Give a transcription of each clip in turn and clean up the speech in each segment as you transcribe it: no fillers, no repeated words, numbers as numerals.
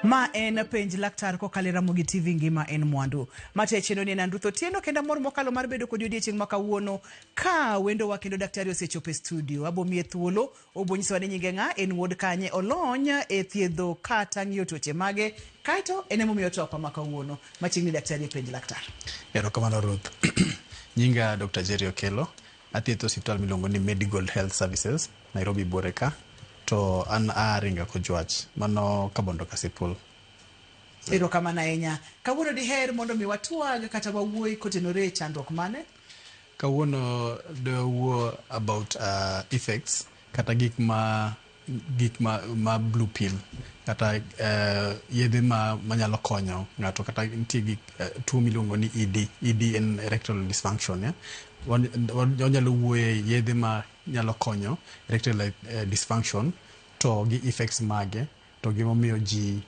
Ma en Penj Laktar kokalo e Ramogi TV ngima en mwandu. Mate chenro ni en an Ruth Otieno kendo amor mokalo mar bedo kodi odiechieng' ma kawuono ka wendowa kendo daktari osechopo e studio. Abo miye thuolo, obo nyisowa ni nyinge ng'a, en wuod kanye, olony e thiedho kata ng'iyo tuoche mage, kaeto en emomiyo twakwa ma kawuono. Machiegni daktari e Penj Laktar. Erokamano Ruth. Nyinga Dr. Jerry Okello. Athietho osiptal miluongo ni Medigold Health Services, Nairobi buore ka. To an a Ringa Kojwach, mano Kabondo Kasipul. Erokamano ahinya. Kawuono diher mondo mi watwag kata wawuoyi kotenore e chandruok mane? Kawuono dawuo about effects kata gik ma gik ma, ma blue pill kata yedhe ma manyalo konyo ng'ato kata nitie gik tuo miluongo ni ED. ED en erectile dysfunction. Yeah? Wanyalo wuoye yedhe ma nyalo konyo erectile dysfunction to gi effects mage to gimomiyo ji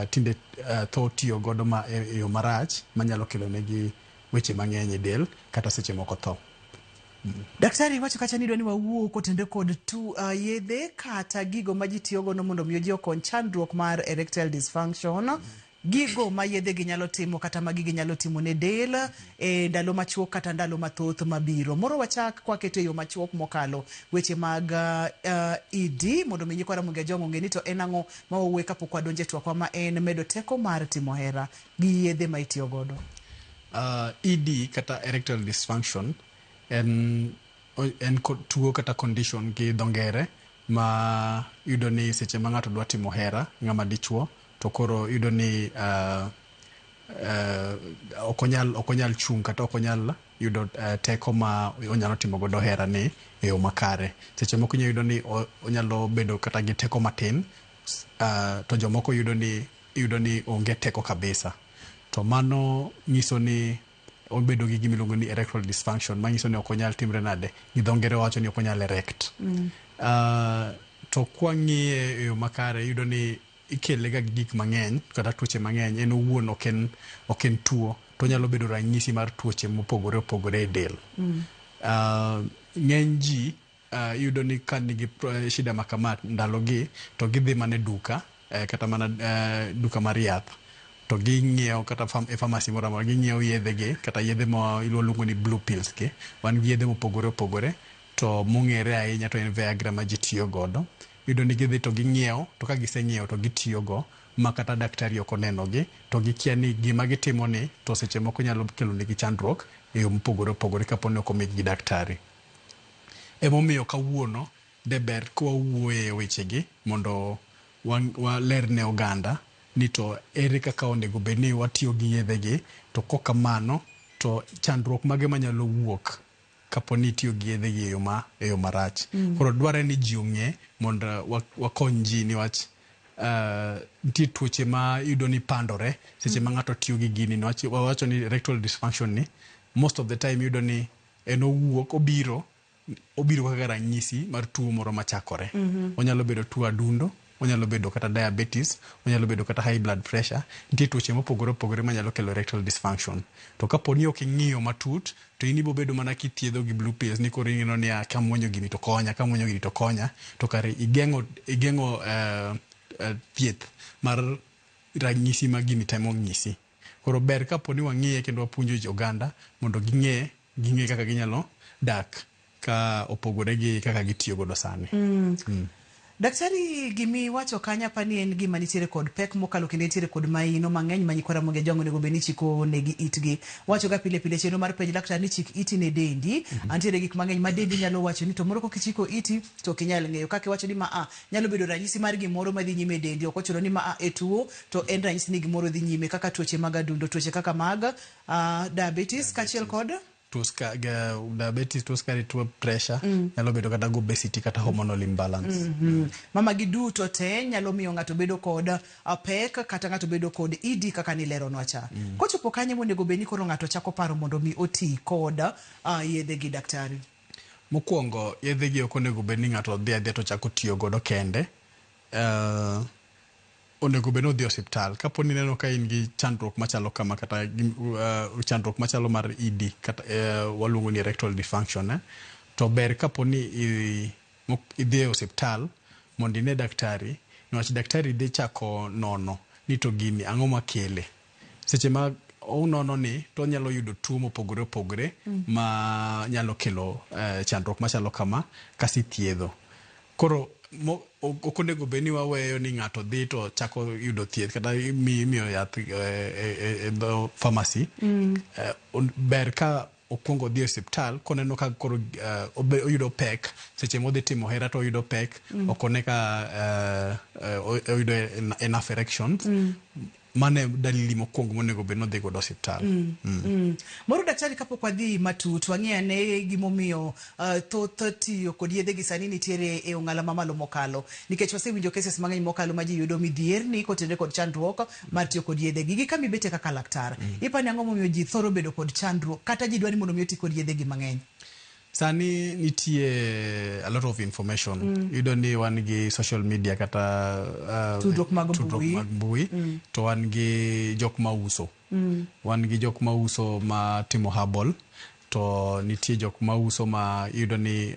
tinde tho tiyo godo ma e yo marach manyalo kelo negi weche mang'eny e del kata seche moko tho. Daktari wacho kacha ni idwa ni wawuo kotenore kod tu, yedhe kata gigo ma ji tiyo godo mondo mi ji okony chandruok mar erectile dysfunction. Gigo ma yedhe gi nyalo timo kata ma gigi nyalo timo ne del e ndalo machuok kata ndalo mathoth mabiro. Moro wachak kwaketo e yo machuok mokalo weche mag ED mondo mi nyikwa Ramogi Ajwang' ong'e ni to en ang'o ma wawuoye kapok wadonjo e twakwa ma en medo teko mar timo hera gi yedhe ma itiyo godo. ED kata erectile dysfunction en en tuo kata condition gi dho ngere ma iyudo ni seche ma ng'ato dwa timo hera ng'ama dichuo to koro iyudo ni ok onyal chung' kata ok onyal yudo teko ma onyalo timo godo hera ni e yo makare. Seche moko inyalo yudo ni onyalo bedo kata gi teko matin to jomoko yudo ni iyudo ni onge teko kabisa. To mano nyiso ni obedo gi gima iluongo ni erectile dysfunction manyiso ni ok onyal timre nade gi dho ngere wacho ni ok onyal erect. To kwang'iye e yo makare iyudo ni ikele ga gi gik mang'eny kata tuoche mang'eny en owuon ok en ok en tuo to onyalo bedo ranyisi mar tuoche mopogore opogore e del. Ng'eny ji iyudo ni ka nigi shida ma kama ndalogi to gidhi mana e duka kata mana duka mar yath to ging'iewo kata e pharmacy moro amora ging'iewo yedhe gi kata yedhe ma iluongo ni blue pills gi. Wan gi yedhe mopogore opogore to mong'ere ahinya to en Viagra ma ji tiyo godo. Iyudo ni gidhi to ging'iewo to ka giseng'iewo to gitiyo go ma kata daktari ok oneno gi to gikia ni gima gitimo ni to seche moko nyalo kelo negi chandruok e yo mopogore opogore kapo ni ok omigi gi daktari. Emomiyo kawuono de ber ka wawuoye e wechegi mondo waler ne oganda ni to ere kaka onego bed ni watiyo gi yedhe gi to kok kamano to chandruok mage manyalo wuok kapo ni itiyo gi yedhe gi e yo ma e yo marach. Koro dwarre ni ji ong'e mondo wakony ji niwach nitie tuoche ma iyudo ni pandore seche ma ng'ato tiyo gi gini niwach wawacho ni erectile dysfunction ni most of the time iyudo ni en owuok obiro obiro kaka ranyisi mar tuo moro machakore. Onyalo bedo tuo adundo, onyalo bedo kata diabetes, onyalo bedo kata high blood pressure. Nitie tuoche mopogore opogore manyalo kelo erectile dysfunction. To kapo ni ok ing'iyo matut to in ibo bedo mana kithiedho gi blue pills ni koro ineno niya kamuonyo gini to konya, kamuonyo gini to konya to kare igeng'o igeng'o thieth mar ranyisi ma gini temo nyisi. Koro ber kapo ni wang'iye kendo wapuonjo oganda mondo ging'e ging'e kaka ginyalo dak ka opogore gi kaka gitiyo godo sani. Daktari gimi wacho kanyo apa ni en gima nitiere kod pek mokalo kendo nitiere kod maino mang'eny ma nyikwa Ramogi Ajwang' onego bed ni chiko negi itgi. Wacho ga pile pile chenro mar penj laktar ni chik iti ne dendi. Antiere gik mang'eny ma dendi nyalo wacho ni to moro kok ichiko iti to ok inyal ng'eyo. Kaka iwacho ni ma a nyalo bedo ranyisi mar gimoro madhi nyime e dendi ok ochuno ni ma a e tuo to en ranyisi ni gimoro dhi nyime kaka tuoche mag adundo, tuoche kaka mag diabetes kaachiel kod Tuo diabetes, tuo sukari, tuo pressure, nyalo bedo kata go obesity kata hormonal imbalance. Mama gi duto te nyalo miyo ng'ato bedo kod pek kata ng'ato bedo kod ED kaka nileronwa cha. Kochopo kanye monego bed ni koro ng'ato chako paro mondo mi oti kod yedhe gi daktari? Mokwongo yedhe gi ok onego bed ni ng'ato dhi adhiya to chako tiyo godo kende. Onego bed ni odhi e osiptal. Kapo ni ineno ka in gi chandruok machalo kama kata chandruok machalo mar ED kata waluongo ni erectile dysfunction to ber kapo ni idhi e osiptal mondo ine daktari niwach daktari dhi chako nono ni to gini ang'o makele. Seche ma onono ni to onyalo yudo tuo mopogore opogore ma nyalo kelo chandruok machalo kama kasi thiedho. Koro ok onego bed ni waweyo ni ng'ato dhi to chako yudo thieth kata imiyo yath e dho pharmacy. Ber ka okwongo dhi e osiptal koneno ka koro oyudo pek seche modhi timo hera to oyudo pek ok one ka oyudo enough erections. Mano e dalili mokwongo monego bed ni odhi godo osiptal. Moro daktari, kapok wadhi matut, wang'i ane gimomiyo thoth tiyo kod yedhe gi sani nitiere e ong'ala mamalo mokalo, nikech wasewinjo cases mang'eny mokalo ma ji yudo midhierni kotenore kod chandruok mar tiyo kod yedhe gi. Gi kama ibete kaka laktar, ipani ang'o momiyo ji thoro bedo kod chandruok kata ji dwa ni mondo mi oti kod yedhe gi mang'eny? Sani nitie a lot of information. Iyudo ni wan gi social media kata tudruok mag tudruok mbui. Mag mbui to wan gi jok mauso. Wan gi jok mauso ma timo herbal to nitie jok mauso ma iyudo ni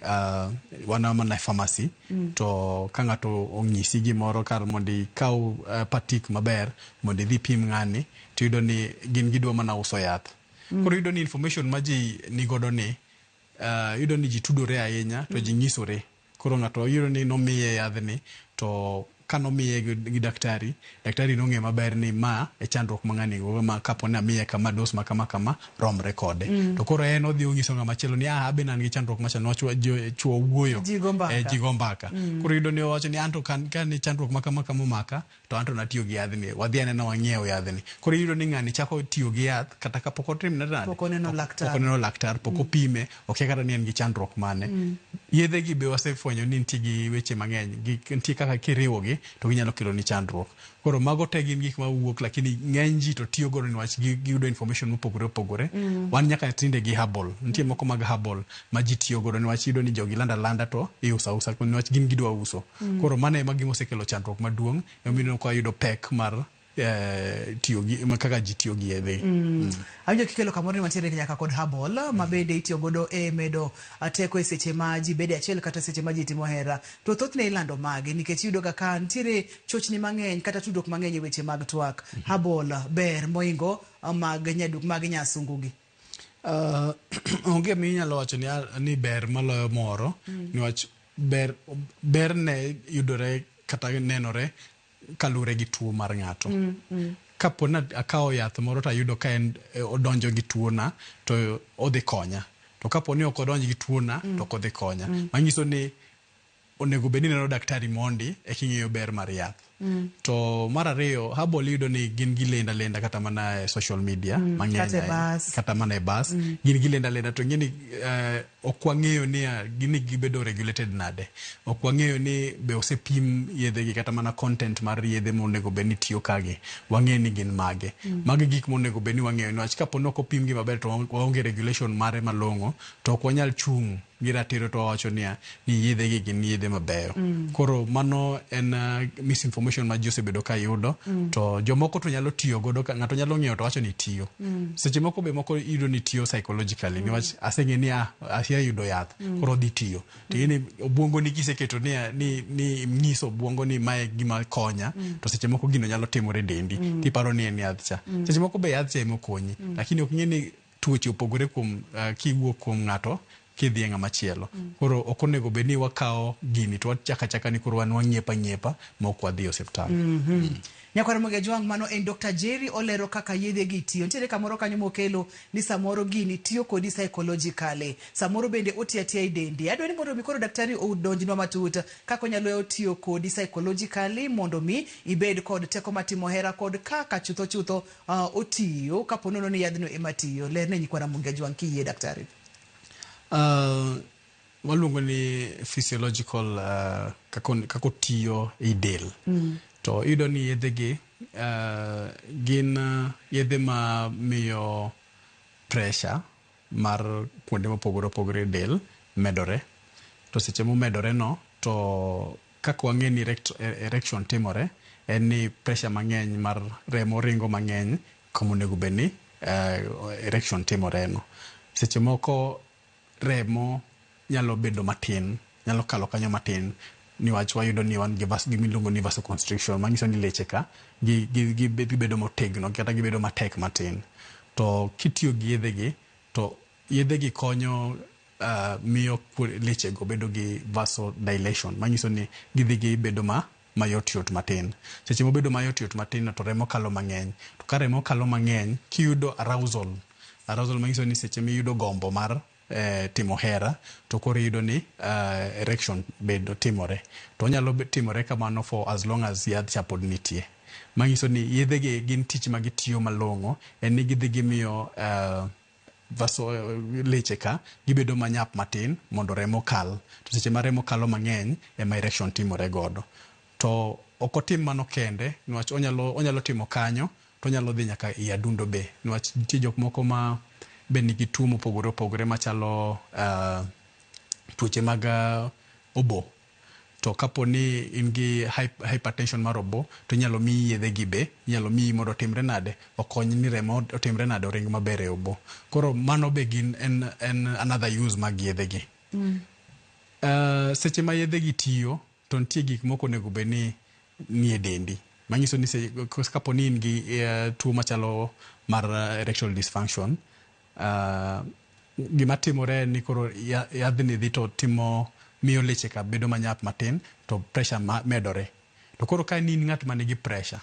wan mana e pharmacy to ka ng'ato onyisi gimoro kar mondo ikaw patik maber mondo idhi pim ng'ani to iyudo ni gin gidwa mana uso yath. Koro iyudo ni information ma ji nigodo ni iyudo ni ji tudore ahinya to ji nyisore. Koro ng'ato iyudo ni nomiye yadhni to kanomiye gi daktari, daktari nong'eyo maber ni ma e chandruok ma ng'ani nigo ma kapo ni amiye kama dose ma kama kama romre kode. To koro en odhi onyiso ng'ama chielo ni ah abe an gi chandruok machalo niwach chuo wuoyo. Ji go mbaka. Ji go mbaka. Koro iyudo ni owacho ni anto ka ni chandruok ma kama kama omaka to anto natiyo gi yadhni wadhi anena wang'iew yadhni. Koro iyudo ni ng'ani chako tiyo gi yath kata kapok otimne nade? Pok oneno laktar. Pok oneno laktar, pok opime, okia kata ni en gi chandruok mane. Yedhe gi be wasefwenyo ni nitie gi weche mang'eny, nitie kaka kiriwogi to ginyalo kelo ni chandruok. Koro mago te gin gik mawuok lakini ng'eny ji to tiyo godo niwach giyudo information mopogore opogore. Wan nyaka tinde gi herbal, nitie moko mag herbal ma ji tiyo godo niwach iyudo ni jogi lando alanda to iuso ausa niwach gin gidwa uso. Koro mano ema gima osekelo chandruok maduong' emomiyo ka wayudo pek mar tiyo gi kaka ji tiyo gi yedhe. Awinjo kikelo kamoro ni wantiere nyaka kod herbal ma bende itiyo godo e medo teko e seche ma ji bede achiel kata seche ma ji timo hera. To thothne ilando mage nikech iyudo ga ka nitiere chochni mang'eny kata tudruok mang'eny e weche mag twak. Herbal ber moingo mag nyaduk mag nyasungu gi. Onge minyalo wacho ni ber maloyo moro niwach ber berne yudore kata nenore kaluwore gi tuo mar ng'ato. Kapo ni akawo yath moro to ayudo ka en odonjo gi tuona to odhi konya. To kapo ni ok odonj gi tuona to ok odhi konya. Manyiso ni onego bed ni ineno daktari mondi eka ing'eyo ber mar yath. To mar ariyo, herbal iyudo ni gin gilendo alenda kata mana e social media mang'eny Kata e ahinya. Bas. Kata mana e bas. Gin gilendo alenda to ing'e ni ok wang'eyo ni gini gibedo regulated nade. Ok wang'eyo ni be osepim yedhe gi kata mana content mar yedhe monego bed ni tiyo kagi. Wang'eyo ni gin mage. Magi gik monego bed ni wang'eyo niwach kapo ni ok opim gi maber to waonge regulation mare malong'o to ok wanyal chung' gi ratiro to wawacho niya ni yedhe gi gin yedhe mabeyo. Koro mano en misinformation ma ji osebedo ka yudo to jomoko to nyalo tiyo godo ka ng'ato nyalo ng'iewo to wacho ni tiyo. Seche moko be moko iyudo ni tiyo psychologically niwach aseng'e ni aseyudo yath koro odhi tiyo. To ing'e ni obwongo ni kiseketo ni nyiso obwongo ni mae gima konya to seche moko gino nyalo timore e dendi tiparo ni en yath cha. Seche moko be yath cha ema okonyi lakini ok ing'e ni tuoche opogore kuom kiwuok kuom ng'ato kidhi e ng'ama chielo. Koro ok onego bed ni wakawo gini to wachako achaka ni koro wan wang'iepo ang'iepa ma ok wadhi e osiptal. Nyakwar Ramogi Ajwang', mano en Dr. Jerry olero kaka yedhe gi tiyo. Nitiere kamoro kanyo mokelo ni samoro gini tiyo kodi psychologically. Samoro bende otiyo atiya e dendi. Adwa ni mondo mi koro daktari odonjnwa matut kaka onyalo tiyo kodi psychologically mondo mi ibed kod teko matimo hera kod kaka chutho chutho otiyo kapo nono ni yadhno ema tiyo. Lerne nyikwa Ramogi Ajwang' kiyie daktari. Waluongo ni physiological kako tiyo ei del. To iyudo ni yedhe gi gin yedhe ma miyo pressure mar kuonde mopogore opogore e del medore. To seche momedore no to kaka wang'e ni erection timore en ni pressure mang'eny mar remo ringo mang'eny kama onego bed ni erection timore no. Seche moko remo nyalo bedo matin, nyalo kalo kanyo matin. Niwach wayudo ni wan gi gima iluongo ni vasoconstriction manyiso ni leche ka gibedo motegno kata gibedo matek matin. To kitiyo gi yedhe gi to yedhe gi konyo miyo leche go bedo gi vasodilation manyiso ni gidhi gibedo mayot yot matin. Seche mobedo mayot yot matin to remo kalo mang'eny. To ka remo kalo mang'eny kiyudo arousal, arousal manyiso ni seche miyudo gombo mar timo hera to koro iyudo ni erection bedo timore. To onyalo timore kamano for as long as yath cha pod nitie. Manyiso ni yedhe gi gin tich ma gitiyo malong'o en ni gidhi gimiyo leche ka gibedo manyap matin mondo remo kal. To seche ma remo kalo mang'eny ema erection timore godo. To ok otim mano kende niwach onyalo timo kanyo to onyalo dhi nyaka i adundo be niwach nitie jok moko ma be nigi tuo mopogore opogore machalo tuoche mag obo. To kapo ni in gi hypertension mar obo to inyalo miyi yedhe gi be inyalo miyi mondo otimre nade okony ni remo otimre nade oring maber e obo. Koro mano be gin en another use mag yedhe gi. Seche ma yedhe gi tiyo to nitie gik moko onego bed ni nie dendi. Manyiso ni kapo ni in gi tuo machalo mar erectile dysfunction, gima timore en ni koro yadhni dhi to timo miyo leche ka bedo manyap matin to pressure medore. To koro ka in ng'at ma nigi pressure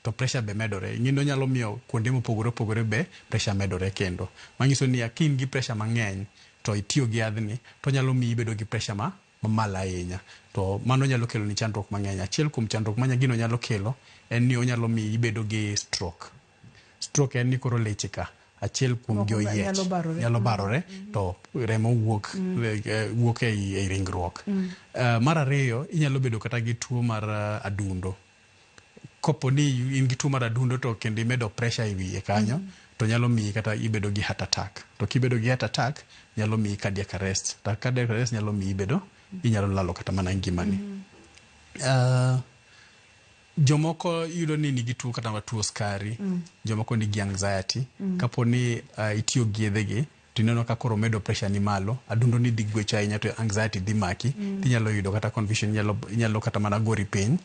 to pressure be medore. Ing'e ni onyalo miyo kuonde mopogore opogore be pressure medore kendo. Manyiso ni ka in gi pressure mang'eny to itiyo gi yadhni to onyalo miyi ibedo gi pressure mamalo ahinya. To mano nyalo kelo ni chandruok mang'eny. Achiel kuom chandruok ma gino nyalo kelo en ni onyalo miyi ibedo gi stroke. Stroke en ni koro leche ka achiel kuom gi oyiech nyalo barore to remo wuok wuok ei ringruok. Mar ariyo inyalo bedo kata gi tuo mar adundo. Kopo ni in gi tuo mar adundo to kendo imedo pressure e wiye kanyo to nyalo miyi kata ibedo gi heart attack. To kibedo gi heart attack nyalo miyi cardiac arrest. To cardiac arrest nyalo miyi ibedo inyalo lalo kata mana ngimani. Jomoko yudo ni nigi tuo kata tuo sukari, jomoko nigi anxiety. Kapo ni itiyo gi yedhe gi to ineno ka koro medo pressure ni malo, adundo ni dhi gwecho ahinya to anxiety dhi maki, tinyalo yudo kata confusion, inyalo kata mana gori piny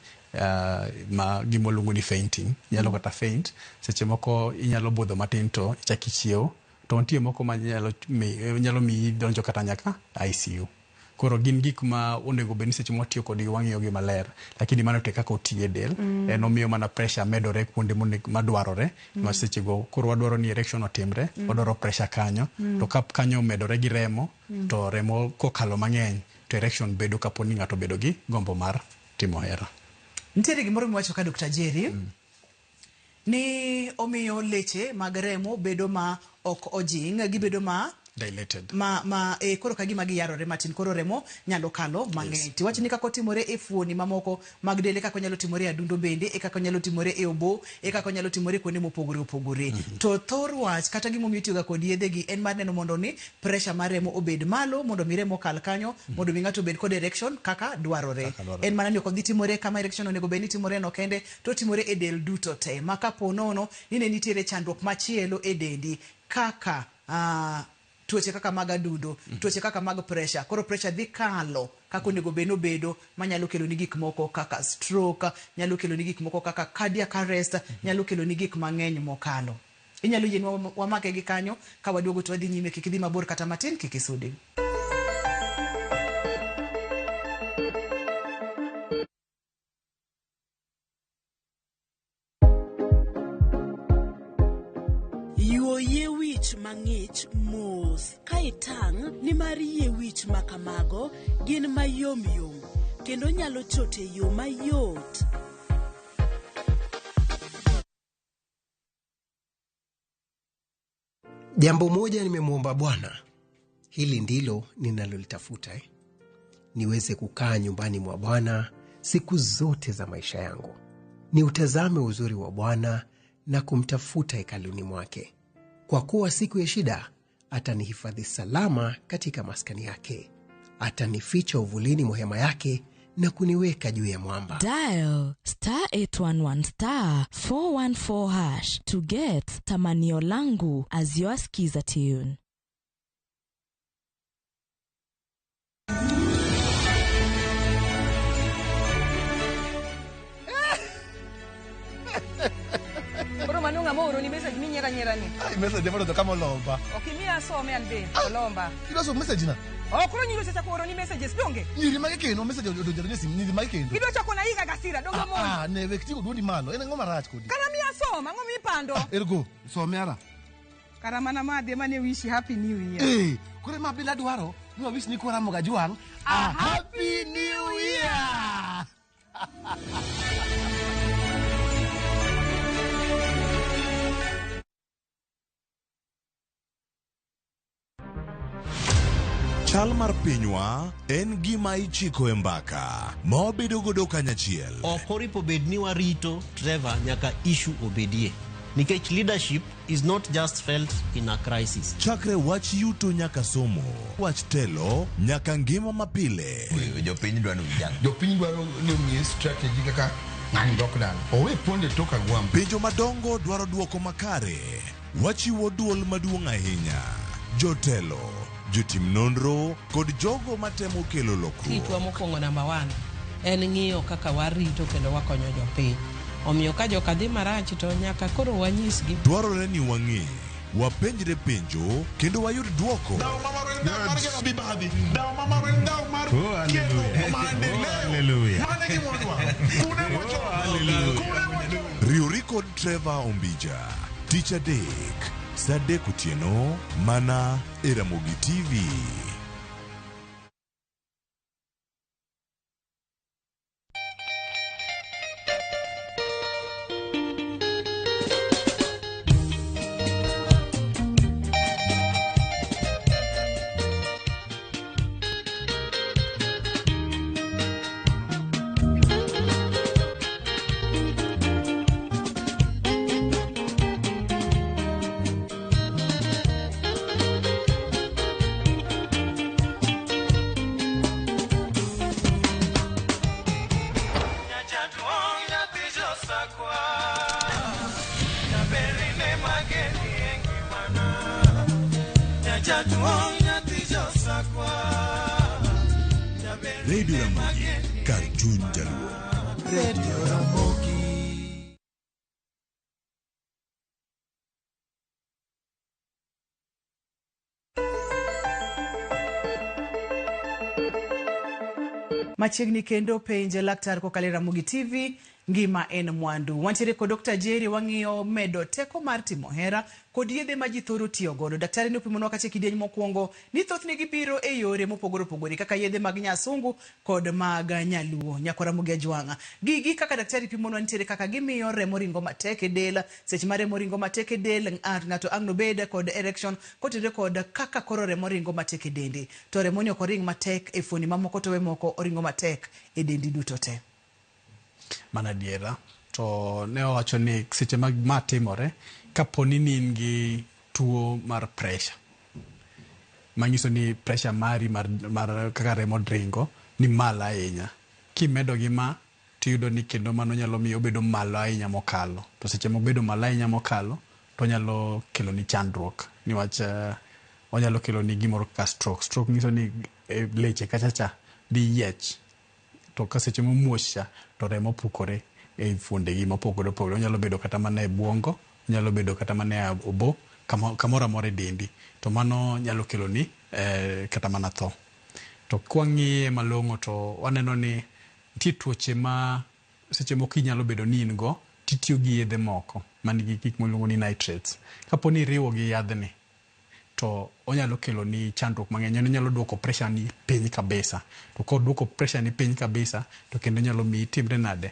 ma gima waluongo ni fainting. Inyalo kata faint, seche moko inyalo budho matin to ichak ichiew. To nitie moko ma nyalo miyi donjo kata nyaka ICU. Koro gin gik ma onego bed ni seche mwatiyo kodgi wang'iyo gi maler, lakini mano to e kaka otiyo e del. En omiyo mana pressure medore kuonde madwarore. Ma seche go koro wadwaro ni erection otimre, wadwaro pressure kanyo. To ka kanyo omedore gi remo, to remo kokalo mang'eny, to erection bedo kapo ni ng'ato obedo gi gombo mar timo hera. Nitiere gimoro miwacho ka Dr. Jerry ni omiyo leche mag remo bedo ma ok ojing, gibedo ma dilated. Ma koro ka gima giyarore matin, koro remo nyalo kalo mang'eny. Yes. Tiwacho ni kaka otimore e fuoni mamoko mag del, e kaka onyalo timore e adundo bende, e kaka onyalo timore e obo, e kaka onyalo timore kuonde mopogore opogore. To thor wach kata gimomiyo itiyoga kod yedhe gi en mar neno mondo ni pressure mar remo obed malo, mondo mi remo okal kanyo, mondo mi ng'ato obed kod erection kaka dwarore. Kaka dwarore. En mana ni ok odhi timore kama erection onego bed ni timore no kende, to otimore e del duto te. Ma kapo nono ni ne nitiere chandruok machielo e dendi kaka tuoche kaka mag adundo, tuoche kaka mag pressure. Koro pressure dhi kalo kaka onego bed ni obedo, manyalo kelo ni gik moko kaka stroke, nyalo kelo ni gik moko kaka cardiac arrest, nyalo kelo ni gik mang'eny mokalo. Inyalo yienwa wamake gi kanyo, ka waduogo to wadhi nyime, kik idhi mabor kata matin, kik isudi. Yuo yie wich mang'ich mos ka itang' nimar yie wich ma kamago gin mayomyom kendo nyalo chot e yo mayot. Jambo moja nimemwomba Bwana, hili ndilo ninalolitafuta, niweze kukaa nyumbani mwa Bwana siku zote za maisha yangu, niutazame uzuri wa Bwana na kumtafuta hekaluni mwake. Kwa kuwa siku ya shida atanihifadhi salama katika maskani yake, atanificha uvulini mwa hema yake na kuniweka juu ya mwamba. Dial star 811 star 414 hash to get Tamanio Langu as your skiza tune. Koro mano ng'ama ooroni message minyiero anyiera ni. Ai, message ema donjo kama olomba. Ok imiya some an be, olomba. Idwa somo message na? Ok koro nyiri osechako oroni messages donge? Nyiri mage kendo message odonjo e simu, nyiri mage kendo. Gidwa chako na higa gasira donge mon. Ah, ne wek tigo duondi malo. En ang'o marach kodi? Kara miya som, ang'o mipando? Ergo, some ara. Kara mana madhi ema ne wishi happy new year. Eh, koro ema bila dwaro ni wawish ni kwara Ramogi Ajwang' a happy new year. Chal mar pinywa en gima ichiko e mbaka ma wabedo godo kanyachiel. Ok oripo bed ni warito Trevor nyaka issue obedie. Nikech leadership is not just felt in a crisis. Chakre wach yuto nyaka somo, wach telo nyaka ngima mapile. Jopiny dwaro ni ujang. Jopiny dwaro ni omiye strategy kaka ng'ani dok dala. Owe ponde tok agwambo. Penjo madongo dwaro duoko makare. Wachiwo duol maduong' ahinya. Jotelo, jotim nonro kod jogo matemo kelo lokruok. Tichwa mokwongo namba one en ng'iyo kaka warito kendo wakonyo jopiny. Omiyo ka joka dhi marach to nyaka koro wanyisgi. Dwarore ni wang'e, wapenjre penjo kendo wayud duoko. Riwri kod Trevor Ombija tich adek saa adek otieno mana e Ramogi TV. Radio Ramogi, kar chuny jaluo. Radio Ramogi. Machiegni kendo penje laktar kokalo e Ramogi TV, ngima en mwandu. Wantiere kod Dr. Jerry wang'iyo medo teko mar timo hera kod yedhe ma ji thoro tiyo godo. Daktari ne opimonwa kacha e kidieny mokwongo ni thothne gibiro e yore mopogore opogore kaka yedhe mag nyasungu kod mag nyaluo. Nyako Ramogi Ajwang'a. Gigi kaka daktari pimonwa nitiere kaka gimiyo remo ringo matek e del, seche ma remo ringo matek e del, ng'ato ang' nobed kod erection kotenore kod kaka koro remo ringo matek e dende. To remo ni ok oring matek e fuoni mamoko to we moko oringo matek e dendi duto te. Mana adiera. To ne owacho ni seche mag ma timore, kaponi ni in gi tuo mar pressure, manyiso ni pressure mari mar kaka remo ringo ni malo ahinya. Kimedo gi ma, tiyudo ni kendo mano nyalo miyo obedo malo ahinya mokalo. To seche mobedo malo ahinya mokalo, to onyalo kelo ni chandruok. Niwach onyalo kelo ni gimoro kaka stroke. Stroke nyiso ni leche kacha cha dhi yiech. To ka seche momuoch cha, to remo pukore e fuondegi mopogore opogore. Onyalo bedo kata mana e buongo, onyalo bedo kata mana e obo, kamoro amora e dendi. To mano nyalo kelo ni kata mana tho. To kwang'iye malong'o to waneno ni nitie tuoche ma seche moko inyalo bedo ni in go, titiyo gi yedhe moko man gi gik miluongo ni nitrates. Kapo ni iriwo gi yadhni, to onyalo kelo ni chandruok mang'eny. Onyalo duoko pressure ni piny kabisa. To koduoko pressure ni piny kabisa, to kendo nyalo miyi itimre nade,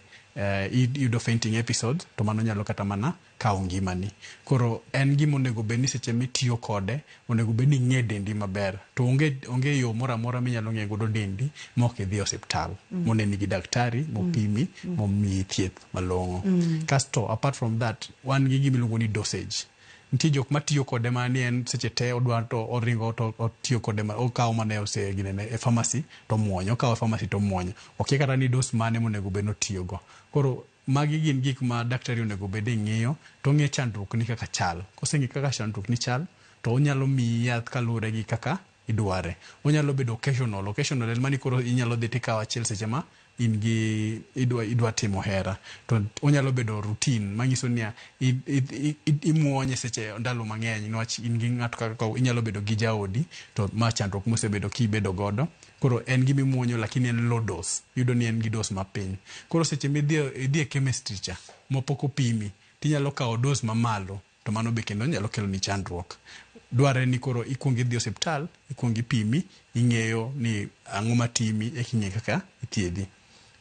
iyudo fainting episodes, to mano nyalo kata mana kawo ngimani. Koro en gima onego bed ni seche mitiyo kode, onego bed ni ing'e dendi maber. To onge yo moro amora minyalo ng'eyo godo dendi ma ok idhi e osiptal. Moneni gi daktari, mopimi, momiyi thieth malong'o. Kasto apart from that, wan gi gima iluongo ni dosage. Nitie jok matiyo kode ma ni en seche te odwa to oringo to otiyo kode ma okawo mana e ose ginene e pharmacy to omuonyo, okawo e pharmacy to omuonyo. Okia kata ni dose mane monego bed ni otiyogo. Koro magi gin gik ma daktari onego bed ni ng'iyo to ong'e chandruok ni kaka chal. Koseng'e kaka chandruok ni chal, to onyalo miyi yath kaluwore gi kaka idware. Onyalo bedo occasional. Occasional en mani koro inyalo dhi tikawo achiel seche ma in gi idwa, idwa timo hera to onyalo bedo routine manyiso niya imuonye seche ndalo mang'eny niwach in gi ng'ato kaka inyalo bedo gi jaodi to ma chandruok mosebedo kibedo godo. Koro en gima imuonyo lakini en low dose, iyudo ni en gi dose mapiny. Koro seche midhi idhi e chemistry cha mapok opimi tinyalo kawo dose mamalo to mano be kendo nyalo keloni chandruok. Dwarre ni koro ikuong idhi osiptal, ikuong ipimi, ing'eyo ni ang'o matimi eka ing'e kaka ithiedhi.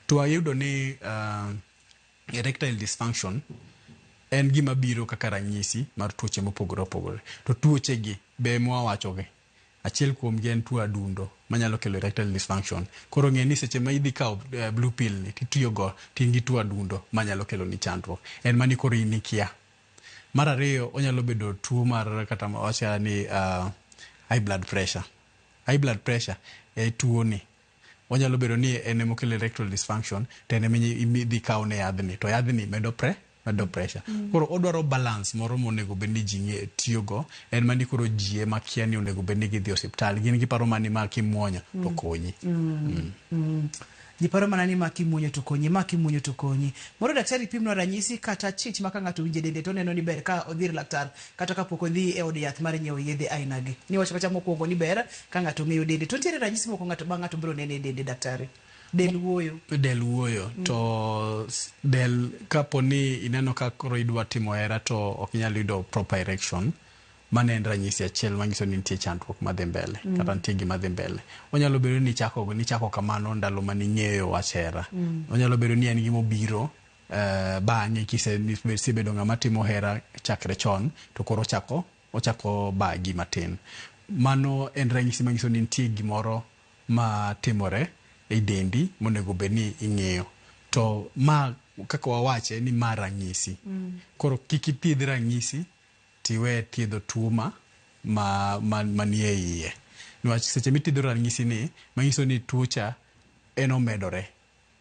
To wayudo ni erectile dysfunction en gima biro kaka ranyisi mar tuoche mopogore opogore. To tuoche gi be mwawacho gi, achiel kuom gi en tuo adundo manyalo kelo erectile dysfunction. Koro ng'e ni seche ma idhi kawo blue pill ni titiyo go to in gi tuo adundo manyalo kelo ni chandruok. En mani koro in ikia. Mar ariyo onyalo bedo tuo mar kata wach ni high blood pressure. High blood pressure e tuo ni onyalo bedo ni en emokelo erectile dysfunction to en ema idhi kawne yadhni to yadhni medo medo pressure. Koro odwaro balance moro monego bed ni ji tiyogo en mani koro ji ema kia ni onego bed ni gidhi osiptal gin giparo mana ni ma kimuonyo to konyi. Ji paro mana ni ma kimuonyo to konyi, ma kimuonyo to konyi. Moro daktari pimnwa ranyisi kata chich ma ka ng'ato winjo e dende to oneno ni ber ka odhi ir laktar kata kapok odhi e od yath mar nyiewo yedhe aina gi. Niwacho kacha mokwongo ni ber ka ng'ato ong'eyo dende. To nitiere ranyisi moko ng'ato ma ng'ato biro neno e dende daktari. Del wuoyo. Del wuoyo to del kapo ni ineno ka koro idwa timo hera to ok inyal yudo proper erection, mano en ranyisi achiel manyiso ni nitie chandruok madhi mbele kata nitie gima dhi mbele. Onyalo bedo ni nichako kamano ndalo maning'eyo wach hera. Onyalo bedo ni en gimobiro bang'e kisebedo ng'ama timo hera chakre chon to koro ochako bagi matin. Mano en ranyisi manyiso ni nitie gimoro ma timore e dendi monego bed ni ing'iyo. To ma kaka wawache ni ma ranyisi. Koro kik ithiedh ranyisi tiwe thiedho tuo manie iye. Niwach seche mithiedho ranyisi ni manyiso ni tuo cha en omedore.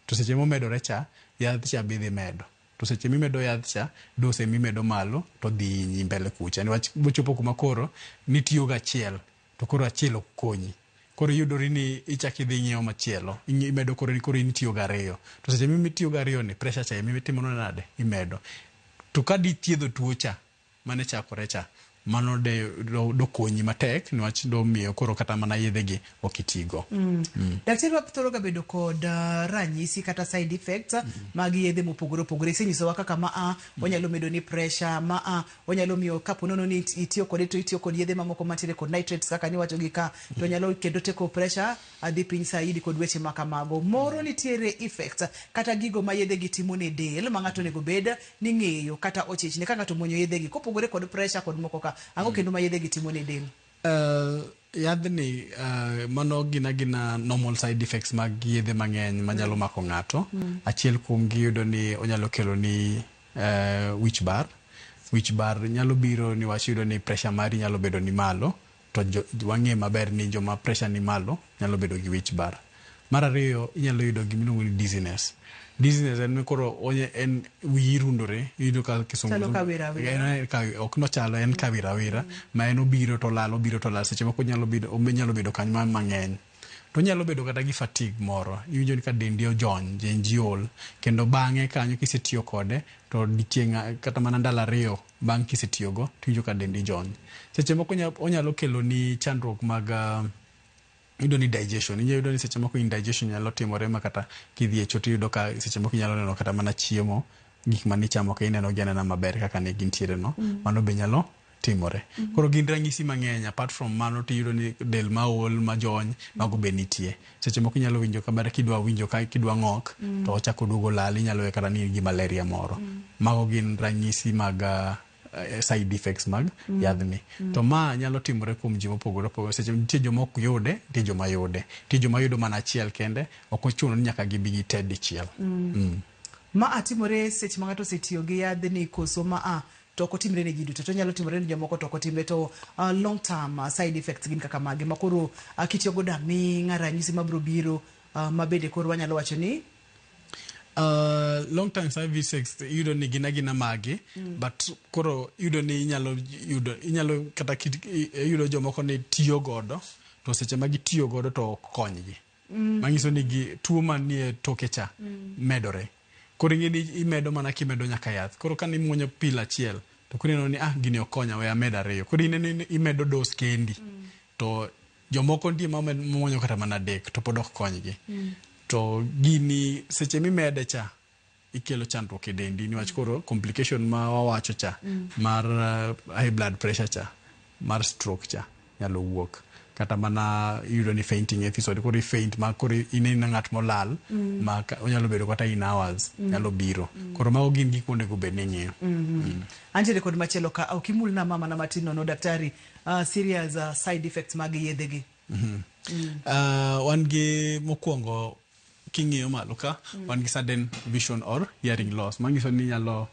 To seche momedore cha, yath cha be idhi medo. To seche mimedo yath cha, dose mimedo malo to dhi hinyi mbele kucha. Niwach bochopo kuma koro nitiyo gachiel to koro achiel ok konyi. Koro iyudori ni ichako idhi ing'iewo machielo, imedo koro ni koro in itiyo gariyo. To seche mitiyo gariyo ni pressure cha emitimo nade imedo. To ka dithiedho tuo cha mane chakore cha, mano dokonyi matek niwach domiyo koro kata mana yedhe gi ok itigo. Daktari wathoro ga bedo kod ranyisi kata side effects mag yedhe mopogore opogore. Isenyisowa kaka ma onyalo medo ni pressure, ma onyalo miyo kapo nono ni itiyo kode to itiyo kod yedhe mamoko mantiere kod nitrates kaka niwacho gi ka to nyalo kendo teko pressure adhi piny saidi kod weche ma kamago. Moro nitiere effects kata gigo ma yedhe gi timo ne del ma ng'ato onego bed ni ng'eyo kata ochichne ka ng'ato muonyo yedhe gi kopogore kod pressure kod moko ka. Ang'o kendo ma yedhe gi timo ne del? Yadhni mano gin agina normal side effects mag yedhe mang'eny manyalo mako ng'ato. Achiel kuom gi iyudo ni onyalo kelo ni wich bar. Wich bar nyalo biro niwach iyudo ni pressure mari nyalo bedo ni malo to wang'e maber ni joma pressure ni malo nyalo bedo gi wich bar. Mar ariyo inyalo yudo gima iluongo ni dizziness. Dizziness en koro en wiyi rundore, iyudo ka kisungu Chalo ka wira awira. En ka, ok nochalo, en ka wira awira, ma en obiro to olal, obiro to olal. Seche moko onyalo bedo kanyo mang'eny. To onyalo bedo kata gi fatigue moro. Iwinjo ni ka dendi ojony, dendi ol. Kendo bang'e kanyo kisetiyo kode, to dichieng' kata mana ndalo ariyo bang' kisetiyogo, tiwinjo ka dendi jony. Seche moko onyalo kelo ni chandruok mag iyudo ni digestion. Inyalo yudo ni seche moko indigestion nyalo timore ma kata kidhi e choo tiyudo ka seche moko inyalo neno kata mana chiemo, gik manichamo ka ineno gi anena maber kaka ne gintiere no. Mano be nyalo timore. Koro gin ranyisi mang'eny. Apart from mano tiyudo ni del maol, majony, mago be nitie. Seche moko inyalo winjo ka ber kidwa winjo ka kidwa ng'ok, to ochako duogo lal, inyalo we kata ni in gi malaria moro. Mago gin ranyisi mag side effects mag yadhni. To ma nyalo timore kuom ji mopogore opogore. Seche nitie joma ok yude, nitie joma yude. Nitie joma yudo mana achiel kende, ok ochuno ni nyaka gibi gite dichiel. Ma timore seche ma ng'ato osetiyo gi yadhni koso ma to ok otimre ne ji duto, to nyalo timore ne jomoko to ok otimre. To long term side effects gin kaka mage ma koro kitiyo godo aming'a ranyisi mabiro biro ma bende koro wanyalo wacho ni Long term side effects iyudo ni gin agina magi, but koro iyudo ni inyalo yudo, inyalo kata iyudo jomoko ni tiyo godo to seche ma gitiyo godo to ok konygi. Manyiso ni gi tuo manie toke cha medore. Koro ing'e ni imedo mana kimedo nyaka yath. Koro ka nimuonyo pill achiel to koro ineno ni ah gini okonya we amed ariyo. Koro ineno ni imedo dose kendi. To jomoko nitie ma muonyo kata mana adek to pod ok konygi. To gini seche mimede cha ikelo chandruok e dendi niwach koro complication ma wawacho cha mar high blood pressure cha mar stroke cha nyalo wuok kata mana iyudo ni fainting episode koro i faint ma koro ineno ng'at molal ma onyalo bedo kata in hours nyalo biro. Koro mago gin gik monego bed ni ing'iyo. Antiere kod machielo ka ok imulna mama na matin nono daktari serious side effects mag yedhe gi. Wan gi mokwongo king'iyo malo ka wan gi sudden vision or hearing loss manyiso ni nyalo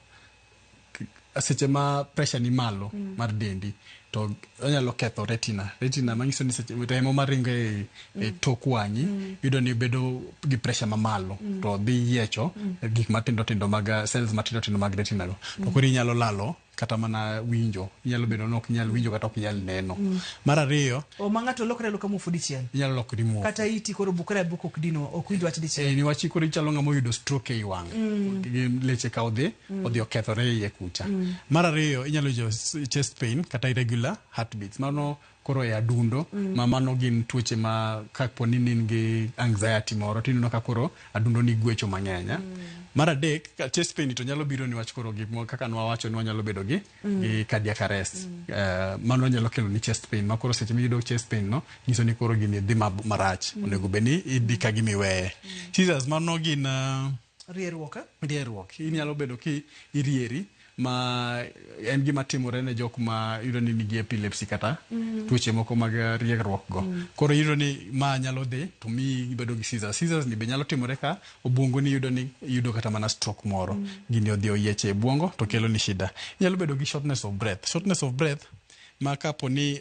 seche ma pressure ni malo mar dendi to onyalo ketho retina. Retina manyiso ni seche remo maringo e tok wang'i yudo ni bedo gi pressure mamalo to dhi yiecho gik matindo tindo mag cells matindo tindo mag retina go to koro inyalo lalo kata mana winjo, inyalo bedo ni ok inyal winjo kata ok inyal neno. Mar ariyo, O ma ng'ato lokre aloka muofu dichiel. Inyalo lokri muofu. Kata iti koro bukre abuka ok dino ok winj wach dichiel. Niwach koro ichalo ng'ama oyudo stroke ei wang'. Leche ka odhi okethore e iye kucha. Mar ariyo, inyalo winjo chest pain kata irregular heartbeats. Mano koro e adundo ma mano gin tuoche ma kapo ni in gi anxiety moro tineno ka koro adundo ni gwecho mang'eny. Mar adek, ka chest pain to nyalo biro niwach koro gik moko kaka nwawacho ni wanyalo bedo gi cardiac arrest. Mano nyalo kelo ni chest pain ma koro seche miyudo chest pain no nyiso ni koro gini dhi marach. Onego bed ni idhi ka gima iweye. Seizures mano gin Rieruok. Rieruok. Inyalo bedo ki irieri ma en gima timore ne jok ma iyudo ni nigi epilepsy kata tuoche moko mag rieruok go. Koro iyudo ni ma nyalo dhi to miyi ibedo gi seizures. Seizures ni be nyalo timore ka obwongo ni iyudo ni iyudo kata mana stroke moro. Gini odhi oyieche e obwongo to kelo ni shida. Inyalo bedo gi shortness of breath. Shortness of breath ma kapo ni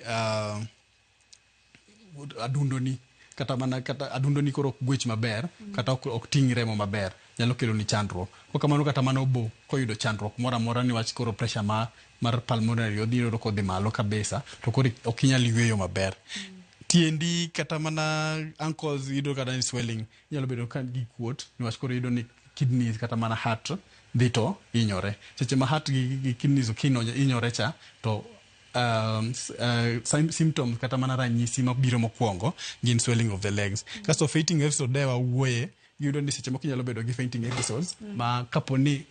adundo ni kata mana kata adundo ni koro ok gwech maber kata ok ting' remo maber nyalo kelo ni chandruok. Kokamano kata mana obo koyudo chandruok moro amora niwach koro pressure mar pulmonary odhi yudo kodhi malo kabisa to koro ok inyal yweyo maber. Tiendi kata mana ankles yudo kata ni swelling inyalo bedo ka gi kuot niwach koro iyudo ni kidneys kata mana heart dhi to hinyore. Seche ma heart gi kidneys ok hinyore cha to symptoms kata mana ranyisi mabiro mokwongo gin swelling of the legs. Kasto fainting episode ne wawuoye, iyudo ni seche moko inyalo bedo gi fainting episodes ma kapo ni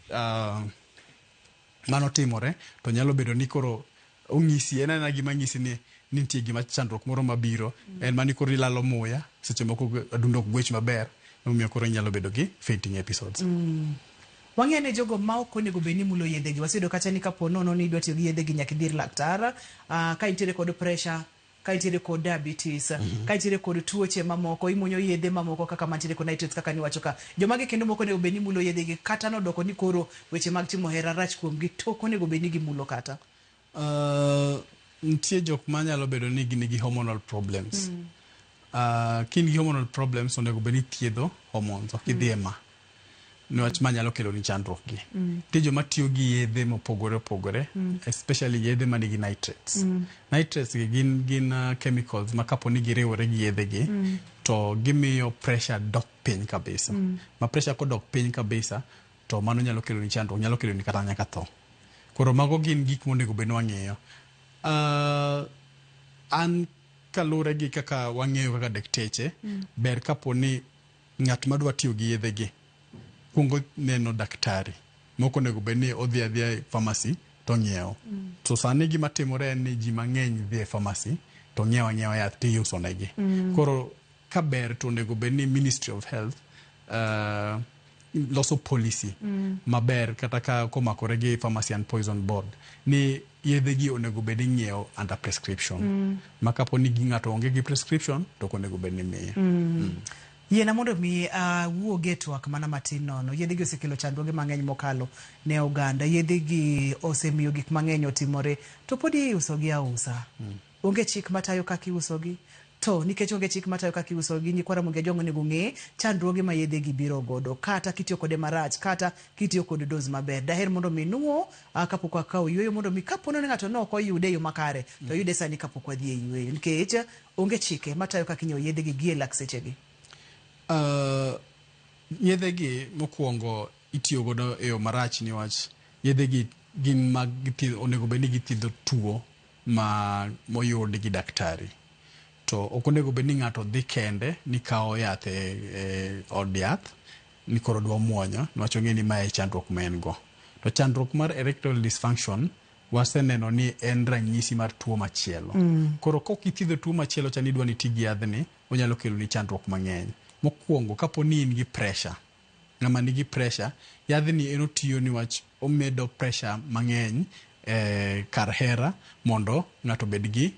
mano timore to nyalo bedo ni koro ong'isi en aena gima ng'isi ni nitie gima chandruok moro mabiro en mani koro ilalo muya seche moko adundo ok gwech maber emomiyo koro inyalo bedo gi fainting episodes. Wang'eyo ni jogo ma ok onego bed ni mulo yedhe gi waseyudo kacha ni kapo nono ni idwa tiyo gi yedhe gi nyaka idhi ir laktar ka intiere kod pressure ka intiere kod diabetes ka intiere kod tuoche mamoko imuonyo yedhe mamoko kaka mantiere kod nitrates kaka niwacho ka jomage kendo mok onego bed ni mulo yedhe gi kata nodoko ni koro weche mag timo hera rach kuom gi to ok onego bed ni gimulo kata. Nitie jok manyalo bedo ni gin gi hormonal problems. Ka in gi hormonal problems onego bed ni ithiedho hormones ok idhi e ma niwach ma nyalo kelo ni chandruok gi. Nitie joma tiyo gi yedhe mopogore opogore especially yedhe manigi nitrates. Nitrates gi gin chemicals ma kapo ni giriwore gi yedhe gi to gimiyo pressure dok piny kabisa. Ma pressure kodok piny kabisa to mano nyalo kelo ni chandruok, nyalo kelo ni kata nyaka tho. Koro mago gin gik monego bed ni wang'iyo. An kaluwore gi kaka wang'eyo kaka dakteche, ber kapo ni ng'at madwa tiyo gi yedhe gi kuongo neno daktari. Mok onego bed ni odhi adhiya e pharmacy to ong'iewo. To sani gima timore en ni ji mang'eny dhi e pharmacy to ng'iewo ang'iewa yath tiuso negi. Koro ka ber to onego bed ni Ministry of Health loso policy maber kata ka komakore gi Pharmacy and Poison Board ni yedhe gi onego bed ni ing'iewo under prescription. Ma kapo ni ng'ato onge gi prescription to ok onego bed ni imiye. Yiena mondo mi awuog e twak mana matin nono. Yedhe gi osekelo chandruoge mang'eny mokalo ne oganda. Yedhe gi osemiyo gik mang'eny otimore to pod iuso gi ausa. Onge chik matayo kaka iuso gi. To nikech onge chik matayo kaka iuso gi nyikwa Ramogi Ajwang' onego ng'e chandruoge ma yedhe gi biro godo kata kitiyo kode marach kata kitiyo kod dose maber. Daher mondo mi nuo kapok wakawo yueyo mondo mi kapo ni ng'ato ne ok oyude e yo makare to oyude sani kapok wadhi e yueyo nikech onge chike matayo kaka inyiewo yedhe gi gie lak sechegi. Yedhe gi mokwongo itiyo godo e yo marach niwach yedhe gi gin mag thiedho, onego bed ni githiedho tuo ma moyud gi daktari. To ok onego bed ni ng'ato dhi kende ni kawo yath e od yath ni koro dwa muonyo niwach ong'e ni mae e chandruok ma en go. To chandruok mar erectile dysfunction waseneno ni en ranyisi mar tuo machielo. Koro kok ithiedho tuo machielo cha ni idwa ni iti gi yadhni, onyalo keloni chandruok mang'eny. Mokwongo kapo ni in gi pressure, ng'ama nigi pressure, yadhni en otiyo niwach omedo pressure mang'eny e kar hera mondo ng'ato obed gi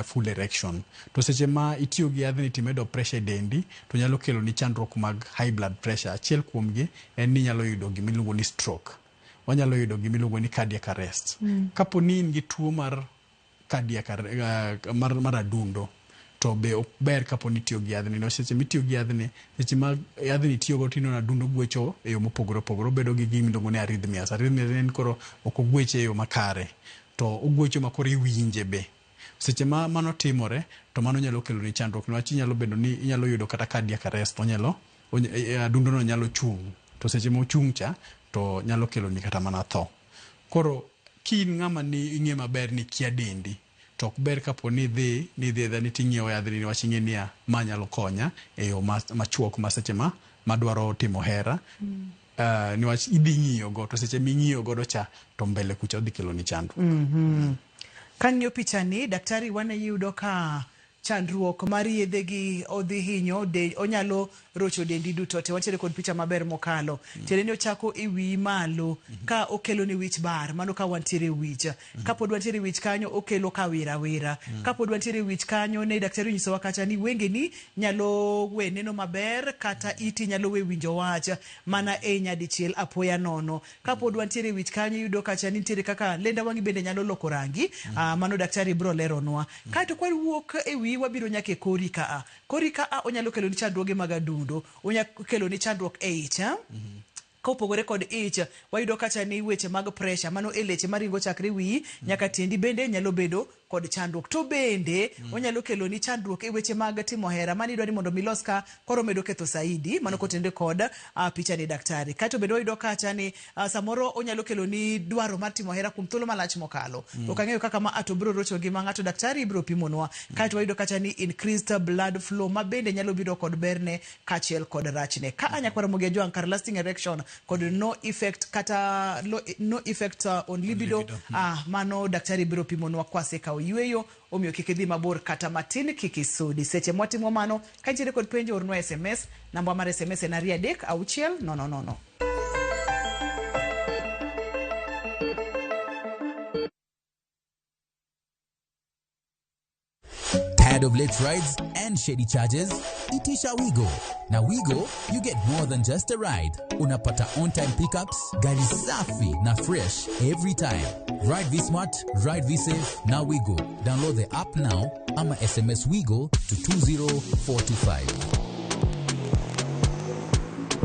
full erection. To seche ma itiyo gi yadhni timedo pressure e dendi, to nyalo keloni chandruok mag high blood pressure. Achiel kuomgi en ni inyalo yudo gima iluongo ni stroke. Wanyalo yudo gima iluongo ni cardiac arrest. Kapo ni in gi tuo mar cardiac mar adundo, to be ok ber kapo ni itiyo gi yadhni. Niwach seche mitiyo gi yadhni, seche ma yadhni itiyogo tineno adundo gwecho e yo mopogore opogore. Obedo gi gima iluongo ni arrhythmias. Arrhythmias en koro ok ogwech e yo makare, to ogwecho ma koro iwinje be. Seche ma mano timore, to mano nyalo keloni chandruok niwach inyalo bedo ni inyalo yudo kata cardiac arrest, onyalo adundo no nyalo chung'. To seche mochung' cha, to nyalo keloni kata mana tho. Koro ki in ng'ama ni ing'e maber ni kia dendi, to ok ber kapo ni idhi ni idhi adhiya ni ting'iewo yadhni niwach ing'e niya ma nyalo konya e yo machuok ma seche ma madwaro timo hera. Niwach idhi ng'iyo go to seche ming'iyo godo cha to mbele kucha odhi keloni chandruok. Kang'iyo pichani, daktari, wane yudo ka chandruok mar yedhe gi odhi hinyo de, onyalo rocho dendi duto te. Wantiere kod picha maber mokalo. Tiende ni ochako e wiyi malo ka okelo ni wich bar, mano ka wantiere e wich. Kapod wantiere e wich kanyo okelo kawira wira. Kapod wantiere e wich kanyo ne daktari onyisowa kacha ni wengeni nyalo we neno maber kata iti nyalo we winjo wach mana e nyadichiel apoya nono. Kapod wantiere e wich kanyo iyudo kacha ni nitiere kaka lenda wang'i bende nyalo loko rangi. Mano daktari bro leronwa. Kaeto kwawuok e wiyi wabiro nyaka e kori kaa. Kori kaa onyalo kelo ni chandruoge mag adundo, onyalo kelo ni chandruok e ich. Kopogore kod ich, wayudo kacha ni weche mag pressure, mano e leche maringo chakre wiyi nyaka tiendi bende nyalo bedo kod chandruok. To bende onyalo kelo ni chandruok e weche mag timo hera, mano idwa ni mondo milos ka koro medo ketho saidi, mano kotenore kod picha ni daktari. Kaeto bende wayudo kacha ni samoro onyalo kelo ni dwaro mar timo hera kuom thuolo malach mokalo. Ok ang'eyo kaka ma to biro rocho ngima ng'ato, daktari biro pimonwa. Kaeto wayudo kacha ni increased blood flow ma bende nyalo biro kod berne kaachiel kod rachne. Ka anya Ramogi Ajwang' kar lasting erection kod no effect kata no effect on libido, libido. Mano daktari biro pimonwa kwasekawo yweyo, omiyo kik idhi mabor kata matin, kik isudi. Seche mwatimo mano, ka nitiere kod penjo ornwa SMS, namba mar SMS en 236 000. Tired of late rides and shady charges? Itisha Wigo. Na Wigo, you get more than just a ride. Unapata on-time pickups, gari safi na fresh every time. Ride V-Smart, ride V-Safe, na Wigo. Download the app now ama SMS Wigo to 20425.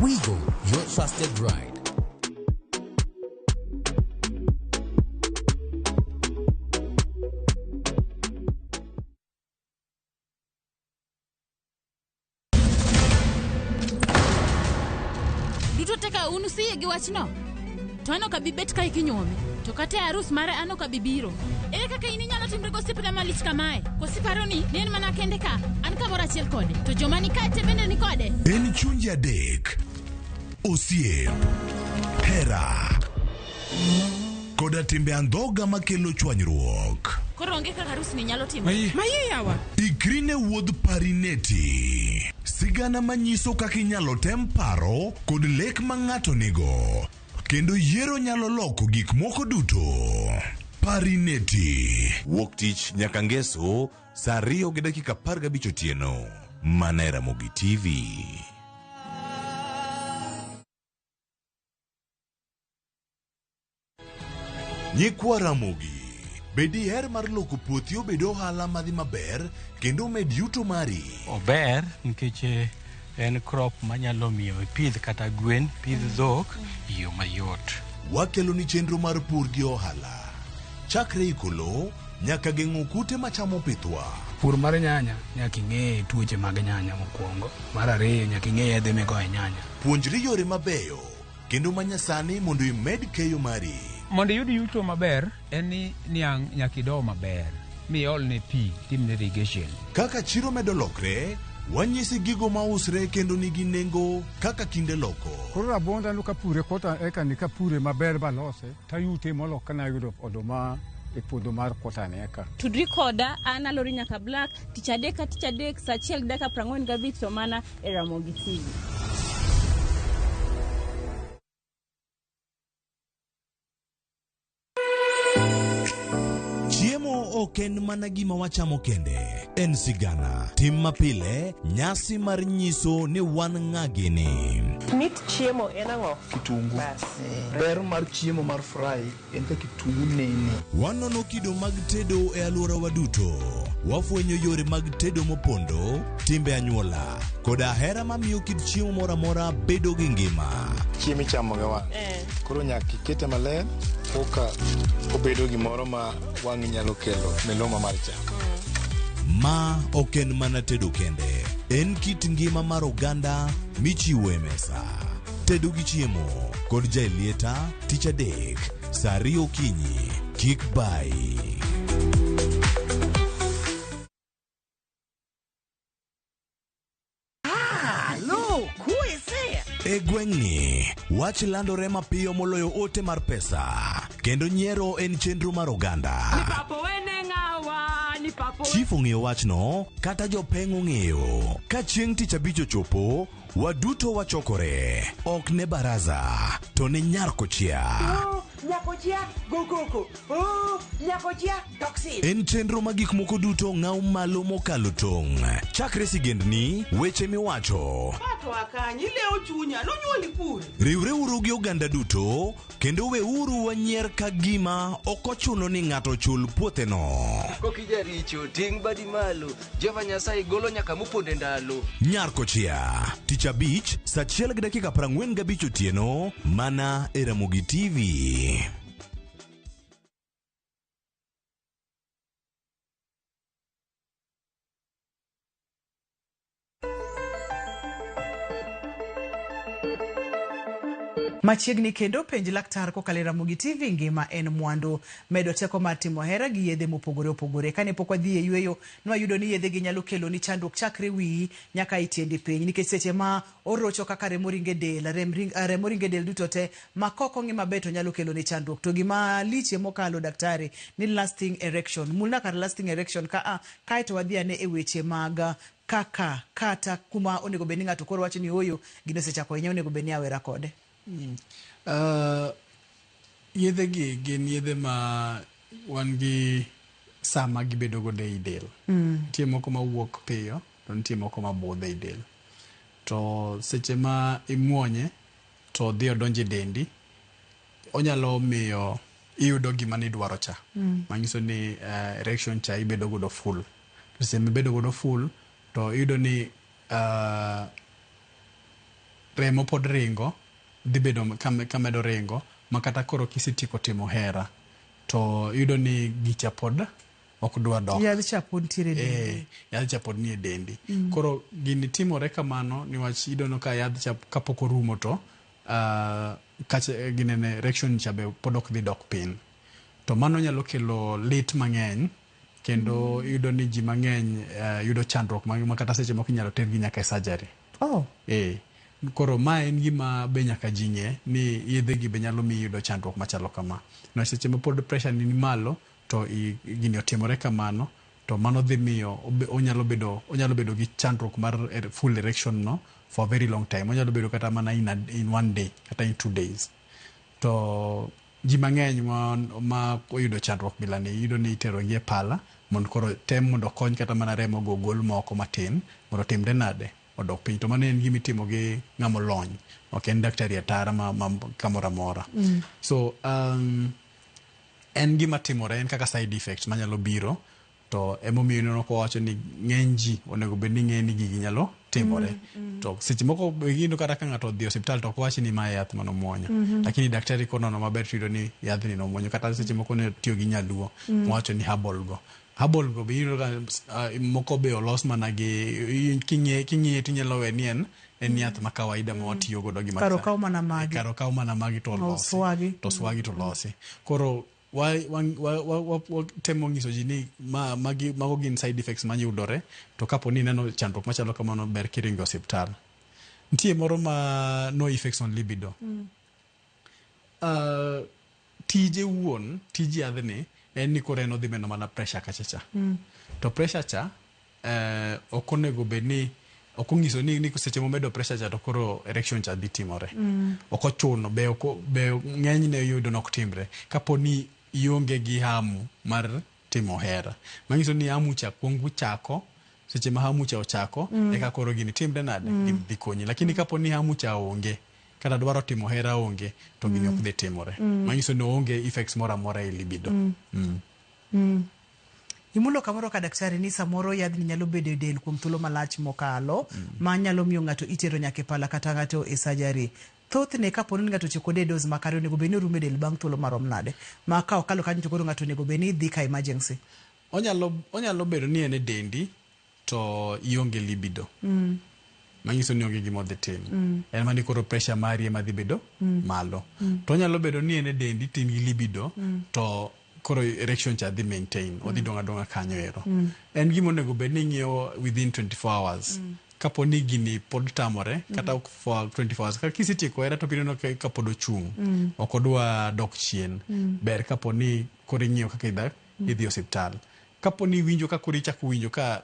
Wigo, your trusted ride. Duto te ka un usiyie gi wachno to an ok abi bet kae kinyuome to kata e arus mare an ok abi biro. Ere kaka in inyalo timre gosiepna malich kamae? Koso iparo ni ne en mana kende ka an kamoro achiel kode to joma ni kae te bende ni kode? En chunje adek, osiep, hera koda timbe andhoga makelo chwanyruok. Koro onge kaka arus ni nyalo timore. Maye yawa. Ikri ne wuodh Parineti, sigana manyiso kaka inyalo tem paro kod lek ma ng'ato nigo, kendo yiero nyalo loko gik moko duto. Parineti. Wuok tich nyaka ngeso saa 2:15 otieno. Mana e Ramogi TV. Nyikwa Ramogi, be diher mar loko puothi obed ohala madhi maber kendo med yuto mari? Ober nikech en crop manyalo miyo ipidh kata gwen, pidh dhok e yo mayot. Wakelo ni chenro mar pur gi ohala. Chakre iko lowo nyaka geng'o kute machamo pithwa. Pur mar nyanya nyaka ing'e tuoche mag nyanya mokwongo. Mar ariyo nyaka ing'e yedhe migoyo e nyanya. Puonjri yore mabeyo kendo manyasani mondo imed keyo mari. Mondo iyud yuto maber en ni niang' nyaka ido maber miolne pi timne irrigation. Kaka chiro medo lokre, wanyisi gigo mausre kendo nigi nengo kaka kinde loko. Koro rabonda no kapure kota eka ni kapure maber balose tayute molo kana yudo oduma e puodho mar kota ni eka. Tudri koda an Alori nyaka Black tich adek ka tich adek saa achiel gi dakika 45 to mana e Ramogi TV. Chiemo ok en mana gima wachamo kende, en sigana, tim mapile, nyasi mar nyiso ni wan ng'a gini. Mit chiemo en ang'o? Kitungu. Bas. Ber mar chiemo mar fry en ka kitungu nene. Wanono kido mag tedo e alworawa duto. Wafwenyo yore mag tedo mopondo, timbe anyuola, koda hera mamiyo kit chiemo moro amora bedo gi ngima. Chiemo ichamo gi wang'. Koro nyaka ikete maler koka obedo gimoro ma wang'i nyalo kelo miluma mar chak. Ma ok en mana tedo kende, en kit ngima mar oganda michiwo e mesa. Tedo gi chiemo kod Jaelieta tich adek saa 2 okinyi. Kik bayi. Halo, kuese. E gweng'ni, wach landore mapiyo moloyo ote mar pesa, kendo nyiero en chenro mar oganda. Papo wene ng'awa, ni papo Chief ong'eyo wachno, kata jopeng' ong'eyo. Ka chieng' tich abich ochopo, waduto wachokore. Ok ne baraza, to ne nyar kochia. Nyakochia go koko. Oh, nyakochia toxin. En chenro ma gik moko duto ng'aw malo mokalo tong'. Chakre sigendni, weche miwacho. Pato akanyi leo chunya, nonyuoli pur. Riwreuru gi oganda duto, kendo weuru wanyier ka gima ok ochuno ni ng'ato chul puotheno. Kokijaricho ting' badi malo Jehova Nyasaye golo nyaka moponde ndalo. Nyar kochia, tich abich, saa 1:45 otieno, mana e Ramogi TV. Machiegni kendo penj laktar kokalo e Ramogi TV ngima en mwandu. Medo teko mar timo hera gi yedhe mopogore opogore. Kane pok wadhi e yweyo, nwayudo ni yedhe gi nyalo kelo ni chandruok chakre wiyi nyaka e tiendi piny. Nikech seche ma orocho kaka remo ringe del, remo ringe del duto te, ma kok ong'i maber to nyalo kelo ni chandruok. To gima liche mokalo daktari ni lasting erection. Mulna kar lasting erection ka a, kaeto wadhi ane e weche mag kaka kata kuma onego bed ni ng'ato koro wacho ni oyo, gino osechako hinye onego bed ni awera kode. Yedhe gi gin yedhe ma wan gi sama gibedo godo ei del. Nitie moko mawuok piyo to nitie moko mabudho ei del. To seche ma imuonye to odhi odonjo e dendi, onyalo miyo iyudo gima nidwaro cha. Manyiso ni erection cha ibedo godo full. To seche mibedo godo full to iyudo ni remo pod ringo, dhi bedo kamedo ringo ma kata koro kisetieko timo hera to iyudo ni gicha pod ok dwa dok. Yadh cha pod nitiere e dendi. Yadh cha pod nie dendi. Koro gini timore kamano niwach iyudo ka yadh cha kapok orumo to kacha ginene erection cha be pod ok dhi dok piny. To mano nyalo kelo lit mang'eny kendo iyudo ni ji mang'eny yudo chandruok ma kata seche moko inyalo tergi nyaka e surgery. Oh. Koro ma en gima be nyaka ji ng'e ni yedhe gi be nyalo miyo iyudo chandruok machalo kama. No seche ma pod pressure ni malo to gini otimore kamano to mano dhi miyo onyalo bedo gi chandruok mar full erection no for a very long time. Onyalo bedo kata mana in one day kata in 2 days. To ji mang'eny ma oyudo chandruok bilani iyudo ni itero gi e pala mondo koro tem mondo okony kata mana remo go gol moko matin mondo otimre nade odok piny. To mano en gima itimo gi ng'ama olony, ok en daktari atara ma kamoro amora. So en gima timore, en kaka side effect manyalo biro to emomiyo ineno ka wawacho ni ng'eny ji onego bed ni ng'e ni gigi nyalo timore. To seche moko be iyudo kata ka ng'ato odhi e osiptal to ok wach ni mae yath manomuonyo. Lakini daktari konono maber to iyudo ni yadhni nomuonyo. Kata seche moko ne otiyo gi nyaluo mowacho ni herbal go. Herbal go be iyudo ka moko be olos mana gi king'iye tinyalo we ni en yath ma kawaida ma watiyo godo gi Kar okaw mana magi. Kar okaw mana magi to olosi. Oswagi. To oswagi to olosi. Koro watemo nyiso ji ni mago gin side effects mayudore to kapo ni ineno chandruok machalo kamano ber kiringo e osiptal. Nitie moro ma no effects on libido. Tije wuon, tij yadhni en ni koro en odhi medo mana pressure kacha cha. To pressure cha ok onego bed ni ok onyiso ni seche momedo pressure cha to koro erection cha dhi timore. Ok ochuno be be ng'enyne iyudo ni ok timre kapo ni ionge gi hamu mar timo hera. Manyiso ni hamu cha kuongo chako seche ma hamu cha ochako eka koro gini timre nade? Gini dhi konyi. Lakini kapo ni hamu cha onge kata dwaro timo hera onge to gini ok dhi timore. Manyiso ni oonge effects moro amora e libido. Imulo kamoro ka daktari ni samoro yadhni nyalo bedo e del kuom thuolo malach mokalo ma nyalo miyo ng'ato itero nyaka e pala kata ng'ato e surgery. Thothne kapo ni ng'ato otiyo kode e dose makare onego bed ni orumo e del bang' thuolo marom nade? Ma ka okalo kanyo to koro ng'ato onego bed ni dhi ka emergency. Onyalo bedo ni en e dendi to ionge libido. Manyiso ni onge gima odhi timo. En mana ni koro pressure mari ema dhi bedo malo. To onyalo bedo ni en e dendi to in gi libido to koro erection cha dhi maintain. Odhi dong' adong'a kanyo ero. En gima onego bed ni ing'iyo within 24 hours. Kapo ni gini pod tamore kata ok for 24 hours. Ka kisetieko hera to ineno ka pod ochung'. Ok odwa dok chien. Ber kapo ni koro ing'iyo kaka idhi osiptal. Kapo ni iwinjo ka koro ichako winjo ka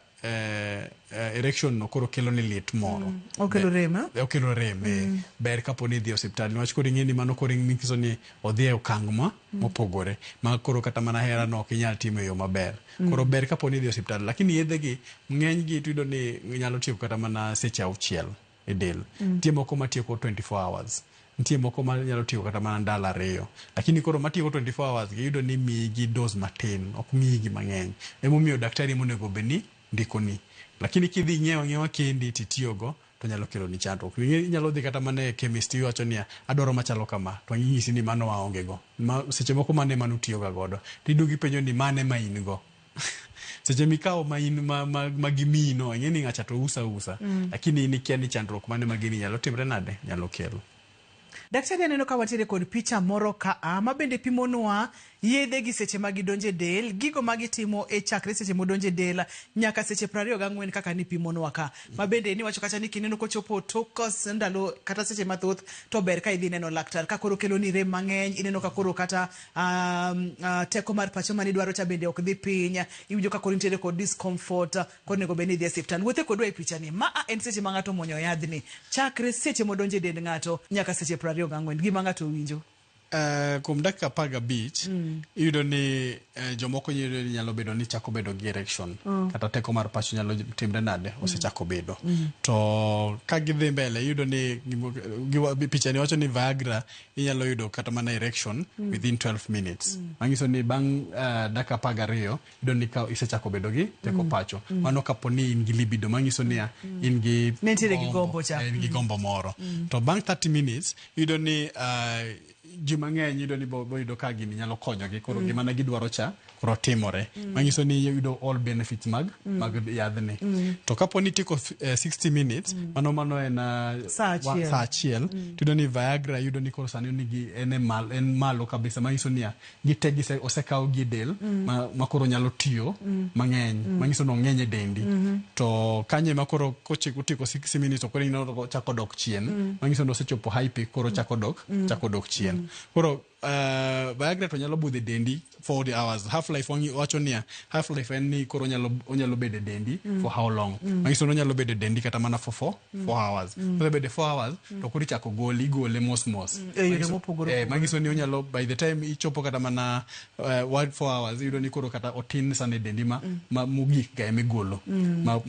erection no koro kelo ni lit moro. Okelo rem, eh? Okelo rem. Ber kapo ni idhi osiptal niwach koro ing'e ni mano koro nyiso ni odhi e okang' ma mopogore ma koro kata mana hera no ok inyal timo e yo maber. Koro ber kapo ni idhi osiptal lakini yedhe gi ng'eny gi tiyudo ni nyalo tieko kata mana seche 6 e del. Nitie moko matieko 24 hours. Nitie moko ma nyalo tieko kata mana ndalo 2. Lakini koro matieko 24 hours gi iyudo ni miyi gi dose matin, ok miyi gi mang'eny. Emomiyo daktari monego bed ni ndikoni. Lakini kidhi ing'iewo ang'iewa kendi titiyogo to nyalo kelo ni chandruok. Inyalo dhi kata mana e chemist iwacho niya adwaro machalo kama to ginyisi ni mano waonge go. Seche moko mano ema nutiyo ga godo. Tiduogo ipenjo ni mane ma in go. Seche mikawo ma in ma gimiyi no ing'e ni ng'acha to usa usa. Lakini in ikia ni chandruok mane ma gini nyalo timre nade nyalo kelo. Daktari aneno ka wantiere kod picha moro ka ma bende pimonwa yedhe gi seche ma gidonjo e del, gigo ma gitimo e chakre seche modonjo e del nyaka seche 24 kaka nipimonwa ka. Ma bende niwacho kacha ni kineno kochopo tok ndalo kata seche mathoth to ber ka idhi neno laktar. Ka koro kelo ni rem mang'eny, ineno ka koro kata teko mar pacho manidwaro cha bende ok dhi piny, iwinjo ka koro intiere kod discomfort, koro onego bed ni idhi e osiptal. Wuothe kodwa e picha ni, ma en seche ma ng'ato omuonyo yadhni, chakre seche modonjo e dend ng'ato nyaka seche 24, gima ng'ato winjo. Kuom dakika 15 iyudo ni jomoko yudo ni nyalo bedo ni chako bedo gi erection kata teko mar pacho nyalo timre nade osechako bedo. To ka gidhi mbele iyudo ni picha ni wacho ni Viagra inyalo yudo kata mana erection within 12 minutes. Manyiso ni bang' dakika 12 iyudo ni ka isechako bedo gi teko pacho. Mano kapo ni in gi libido manyiso ni in gi Nentiere gi gombo cha. In gi gombo moro. To bang' 30 minutes iyudo ni ji mang'eny yudo ni boyudo ka gini nyalo konyogi koro gima ne gidwaro cha koro timore. Manyiso ni iyudo all benefits mag yadhni. To kapo ni itieko 60 minutes mano en saa achiel. Saa achiel tiyudo ni Viagra yudo ni koro sani nigi en en malo kabisa manyiso niya gite gise osekaw gi e del ma koro nyalo tiyo mang'eny manyiso ni ong'eny e dendi. To kanyo ema koro kotieko 60 minutes to koro ineno chako dok chien manyiso ni osechopo high peak koro chako dok chien. Koro Viagra to nyalo budho e dendi 40 hours. Half life wacho niya half life en ni koro onyalo bedo e dendi for how long. Manyiso ni onyalo bedo e dendi kata mana for 4 hours. Kosebedo 4 hours to koro ichako gole igole mos mos. E yore mopogore. Manyiso ni onyalo by the time ichopo kata mana 4 hours iyudo ni koro kata otin sana e dendi ma mogik ga ema igolo ma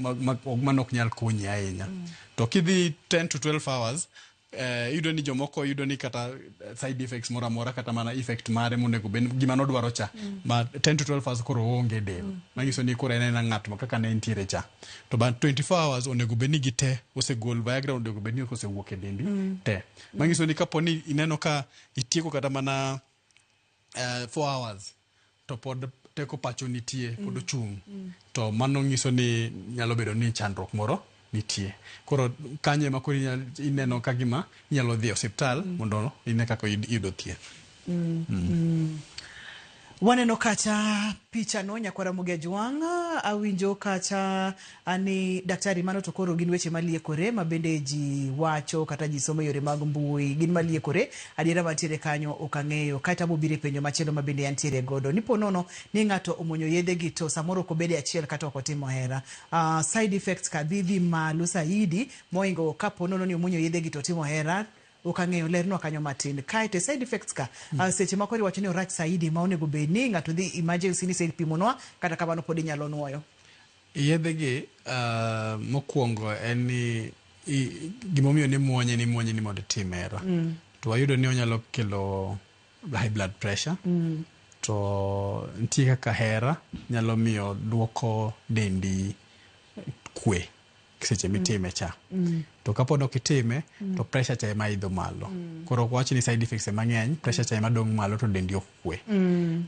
mano ok nyal konyi ahinya. To kidhi 10 to 12 hours Iyudo ni jomoko yudo ni kata side effects moro amora kata mana effect mare monego bed gima nodwaro cha ma 10 to 12 hours koro oonge del, manyiso ni koro en ena ng'at ma kaka ne entiere cha. To bang 24 hours onego bed ni gite osegol, Viagra onego bed ni osewuok e dendi te, manyiso ni kapo ni ineno ka itieko kata mana 4 hours to pod teko pacho nitie, pod ochung', to mano nyiso ni nyalo bedo ni chandruok moro nitie. Koro kanyo ema koro ineno ka gima inyalo dhi e osiptal mondo ine kaka iyudo thieth. Waneno kacha picha no, nyakwara Ramogi Ajwang', awinjo kacha ani daktari mano to koro gin weche maliekore ma bende ji wacho kata ji somo e yore mag mbui, gin maliekore adiera mantiere kanyo ok ang'eyo. Kaeto abiro biro e penjo machielo ma bende antiere godo ni po nono ni ng'ato omuonyo yedhe gi to samoro ok obede achiel kata ok otimo hera, side effects ka dhi dhi malo saidi mohingo kapo nono ni omuonyo yedhe gi to otimo hera. Ok ang'eyo, lernwa kanyo matin. Kaeto side effects ka seche moko iwacho ni orach saidi ma onego bed ni ng'ato dhi emergency ni pimonwa, kata kamano pod inyalo nuoyo. Yedhe gi, mokwongo en ni gimomiyo nimuonye, nimuonye ni mondo itim hera. To wayudo ni onyalo kelo high blood pressure. To nitie kaka hera nyalo miyo duoko dendi kwe seche mitime cha. To kapod ok itime to pressure cha ema idho malo. Koro ok wach ni side effects ema ng'eny, pressure cha ema dong' malo to dendi ok kwe.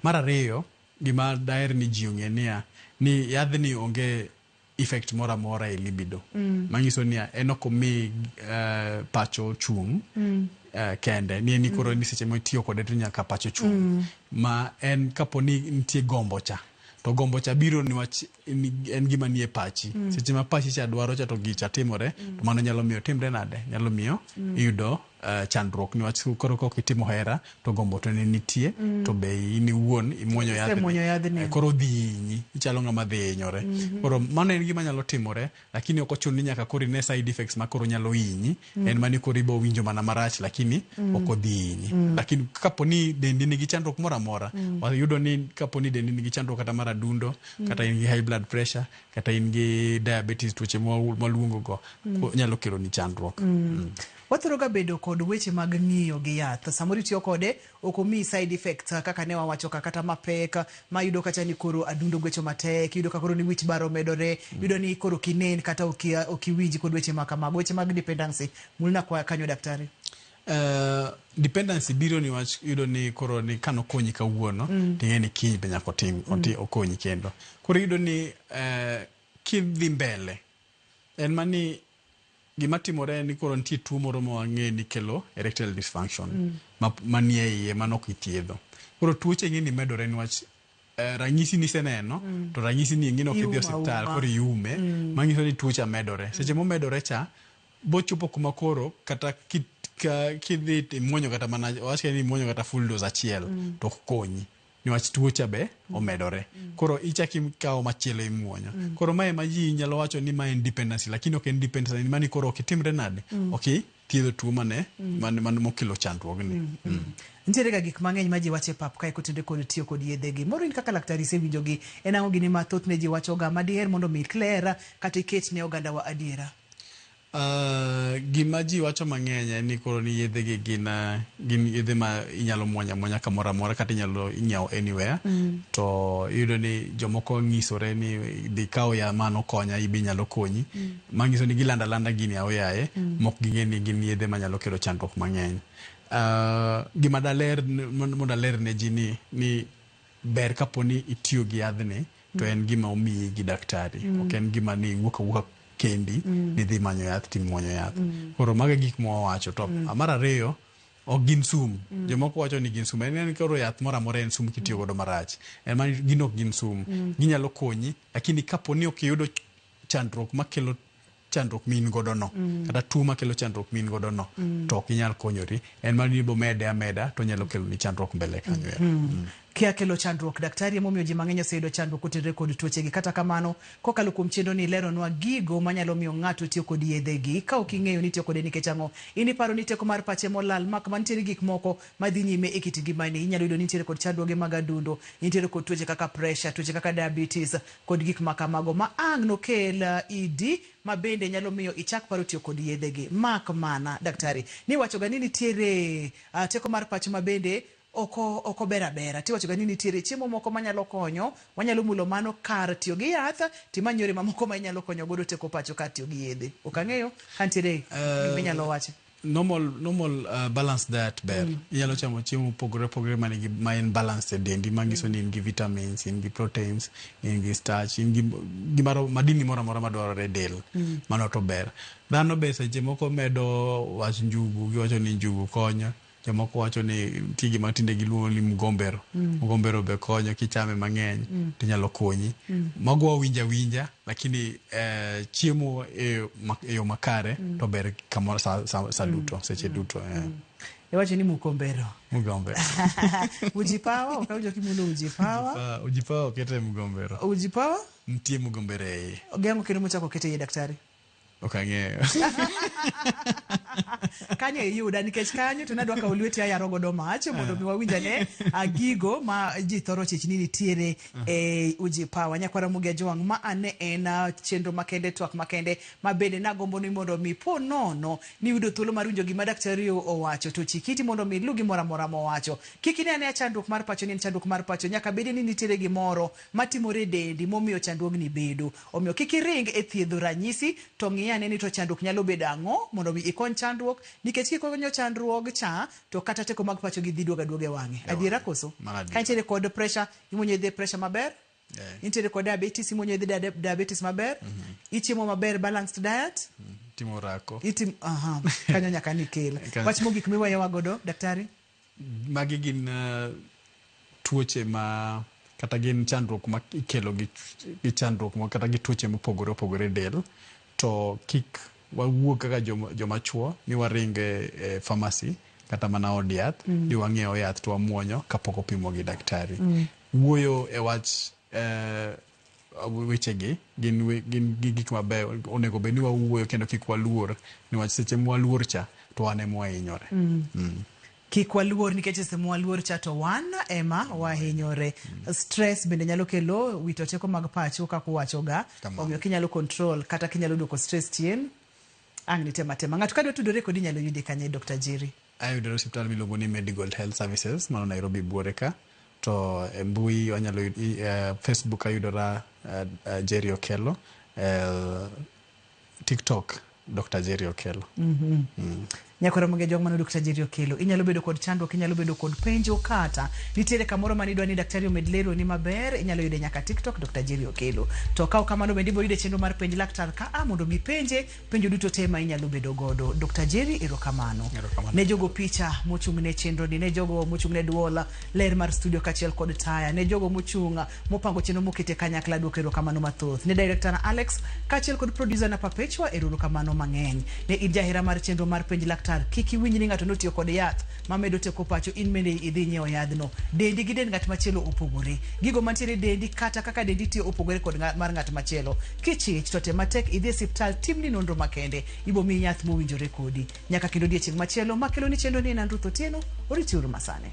Mar ariyo, gima daher ni ji ong'e niya, ni yadhni onge effect moro amora e libido. Manyiso niya, en ok omi pacho chung' kende. Ni en ni koro ni seche mitiyo kode to nyaka pacho chung'. Ma en kapo ni nitie gombo cha, to gombo cha biro niwach en gima nie pachi. Seche ma pachi cha dwaro cha to gicha timore, to mano nyalo miyo timre nade? Nyalo miyo iyudo chandruok niwach koro kok itimo hera to gombo to ne nitie, to be in iwuon imuonyo yadhni. Isemuonyo yadhni. Koro dhi hinyi, ichalo ng'ama dhi hinyore. Koro mano en gima nyalo timore, lakini ok ochuno ni nyaka koro ine side effects ma koro nyalo hinyi. En mani koro ibo winjo mana marach, lakini ok odhi hinyi. Lakini kapo ni dendi nigi chandruok moro amora, wayudo ni kapo ni dendi nigi chandruok kata mar adundo, kata in gi high blood pressure, kata in gi diabetes, tuoche mwaluongo go nyalo kelo ni chandruok. Wathoro ga bedo kod weche mag ng'iyo gi yath. Samoro itiyo kode, ok omiyi side effects kaka ne wawacho ka, kata mapek ma yudo kacha ni koro adundo gwecho matek, iyudo ka koro ni wich bar omedore, iyudo ni koro ok inen kata ok iwinji kod weche ma kamago. Weche mag dependency, mulna kwa kanyo, daktari. Dependency biro niwach iyudo ni koro ni kanokonyi kawuono, ting'e ni kiny be nyaka otim okonyi kendo. Koro iyudo ni kidhi mbele en mani gima timore en ni koro nitie tuo moro ma wang'e ni kelo erectile dysfunction manie iye manok ithiedho. Koro tuoche ing'e ni medore niwach ranyisi niseneno, to ranyisi ni ing'e ni ok idhi Iumo osiptal auma. Koro iume, manyiso ni tuo cha medore. Seche momedore cha bochopo kuma koro kata kidhi imuonyo kata mana wach ni imuonyo kata full dose achiel, to ok konyi niwach tuo cha be omedore. Koro ichak ikawo machielo imuonyo. Koro mae ma ji nyalo wacho ni mae en dependency, lakini ok en dependency mani koro ok itimre nade, ok ithiedho tuo mane mane mokelo chandruogni. Nitiere ga gik mang'eny ma ji wacho e pap kae kotenore kod tiyo kod yedhe gi. Moro in kaka laktar isewinjo gi, en ang'o gini ma thothne ji wacho ga ma diher mondo mi clear kata iket ne oganda wa adiera? Gima ji wacho mang'eny en ni koro ni yedhe gi gin yedhe ma inyalo muonyo amuonya kamoro amora kata inyalo nyiewo anywhere. To iyudo ni jomoko nyisore ni dhi kaw ya mano konya ibe nyalo konyi. Manyiso ni gilando alanda gini aoyaye, mok ging'e ni gin yedhe manyalo kelo chandruok mang'eny. Gima daler mondo aler ne ji ni ber kapo ni itiyo gi yadhni to en gima omiyi gi daktari. Ok en gima ni iwuok awuoka kendi nidhi manyo yath timuonyo yath. Koro mago e gik mwawacho. To mar ariyo, ok gin sum. Jomoko wacho ni gin sum. En koro yath moro amora en sum kitiyo godo marach. En mana gin ok gin sum. Ginyalo konyi, lakini kapo ni ok iyudo chandruok makelo chandruok min godo no, kata tuo makelo chandruok min godo no, to ok inyal konyori. En mana ni ibomede ameda to onyalo kelo ni chandruok mbele kanyo ero. Kia kelo chandruok daktari emomiyo ji mang'eny oseyudo chandruok kotenore kod tuochegi. Kata kamano, kokalo kuom chenro ni ileronwa gigo manyalo miyo ng'ato tiyo kod yedhegi. Ka ok ing'eyo ni itiyo kode nikech ang'o, in iparo ni teko mar pache molal mak mana nitiere gik moko madhi nyime e kit ngimani. Inyalo yudo ni nitiere kod chandruoge mag adundo, nitiere kod tuoche kaka pressure, tuoche kaka diabetes kod gik ma kamago ma ang' nokel ED ma bende nyalo miyo ichak paro tiyo kod yedhegi. Mak mana daktari, niwachoga ni nitiere teko mar pacho ma bende ok ok ober abera. Tiwachoga ni nitiere chiemo moko manyalo konyo, wanyalo mulo mano kar tiyo gi yath, timany yore mamoko ma inyalo konyo godo teko pacho kar tiyo gi yedhe. Ok ang'eyo ka nitiere gima inyalo wacho. Normal balanced diet ber. Inyalo chamo chiemo mopogore opogore manigi ma en balanced e dendi manyiso ni in gi vitamins, in gi proteins, in gi starch, in gi gimoro madini moro amora madwarore e del. Mano to ber. Dhano be seche moko medo wach njugu, giwacho ni njugu konyo. Jomoko wacho ni nitie gima tinde giluongo ni mgombero. Mgombero be konyo kichame mang'eny tinyalo konyi. Mago wawinjo awinja lakini chiemo e yo makare to ber kamoro sa duto seche duto. Iwacho ni mukombero. Mgombero. Uji power, ok awinjo kimulo uji power. Uji power okete mgombero. Uji power? Nitie mgombero e iye. Geng'o kendo mochako okete iye daktari. Ok ang'eyo. Kanyo iyuda nikech kanyo to nadwa kawo lweti ayaro godo mach mondo mi wawinj ane gigo ma ji thoro chich ni nitiere e Uji Power. Nyakwar Ramogi Ajwang' ma ane en chenro makende twak makende ma bende nagombo ni mondo mi po nono ni yudo thuolo mar winjo gima daktari owacho to chik iti mondo mi ilu gimoro amora mowacho. Kik ine anea chandruok mar pacho ni en chandruok mar pacho nyaka bedi ni nitiere gimoro matimore e dendi momiyo chandruogni bedo. Omiyo kik iring e thiedho ranyisi to ng'i ane ni to chandruok nyalo bedo ang'o mondo mi ikony chandruok nikech kikonyo chandruog cha to kata teko mag pacho gi dhi duogo aduoga e wang'e. Adiera koso? Ka nitiere kod pressure, imuonyo yedhe pressure maber. Nitiere kod diabetes, imuonyo yedhe diabetes maber. Ichiemo maber, balanced diet. Timo orako. Itim, aha, kanyo nyaka nikel. Wach mogik miweyowa godo, daktari? Magi gin tuoche ma kata gin chandruok ma ikelo gi chandruok ma kata gi tuoche mopogore opogore e del to kik wawuog kaka joma chuo ni waring e pharmacy kata mana od yath ni wang'iewo yath to wamuonyo kapok opimwa gi daktari. Wuoyo e wach wechegi gin gik mabeyo onego bed ni wawuoyo kendo kik waluor niwach seche mwaluor cha to wan ema wahinyore. Kik waluor nikech seche mwaluor cha to wan ema wahinyore. Stress bende nyalo kelo wito teko mag pacho kaka uwachoga. Omiyo kinyalo control kata kinyalo duoko stress chien, ang' nitem atema. Ng'ato kadwa tudore kodi inyalo yude kanye Dr. Jerry? Ayudore e osiptal miluongo ni Medigold Health Services mano Nairobi buore ka to e mbui wanyalo Facebook ayudora Jerry Okello, TikTok Dr. Jerry Okello. Nyakwar Ramogi Ajwang' mano Dr. Jerry Okello. Inyalo bedo kod chandruok, inyalo bedo kod penjo kata nitiere kamoro mane idwa ni daktari omed leroni maber, inyalo yude nyaka TikTok Dr. Jerry Okello. To ka ok kamano bende ibiro yude chenro mar penj laktar ka a mondo mi penje penjo duto te ma inyalo bedo godo. Dr. Jerry erokamano. Ne jogo picha mochung' ne chenro ni, ne jogo mochung' ne duol, ler mar studio kaachiel kod taya, ne jogo mochung' mopango chenro mokete kanyakla duoko erokamano mathoth. Ne director na Alex kaachiel kod producer na Perpetua erokamano mang'eny. Ne in jahera mar chenro mar penj laktar, kik iwinj ni ng'ato notiyo kod yath mamedo teko pacho, in bende idhi nyiewo yadhno. Dendi gi dend ng'at machielo opogore. Gigo mantiere e dendi kata kaka dendi tiyo opogore kod mar ng'at machielo. Kichich to tem matek idhi e siptal timni nonro makende, ibo miyi yath mowinjore kodi. Nyaka kendo odiechieng' machielo makelo ni chenro ni en an Ruth Otieno, oritiuru masani.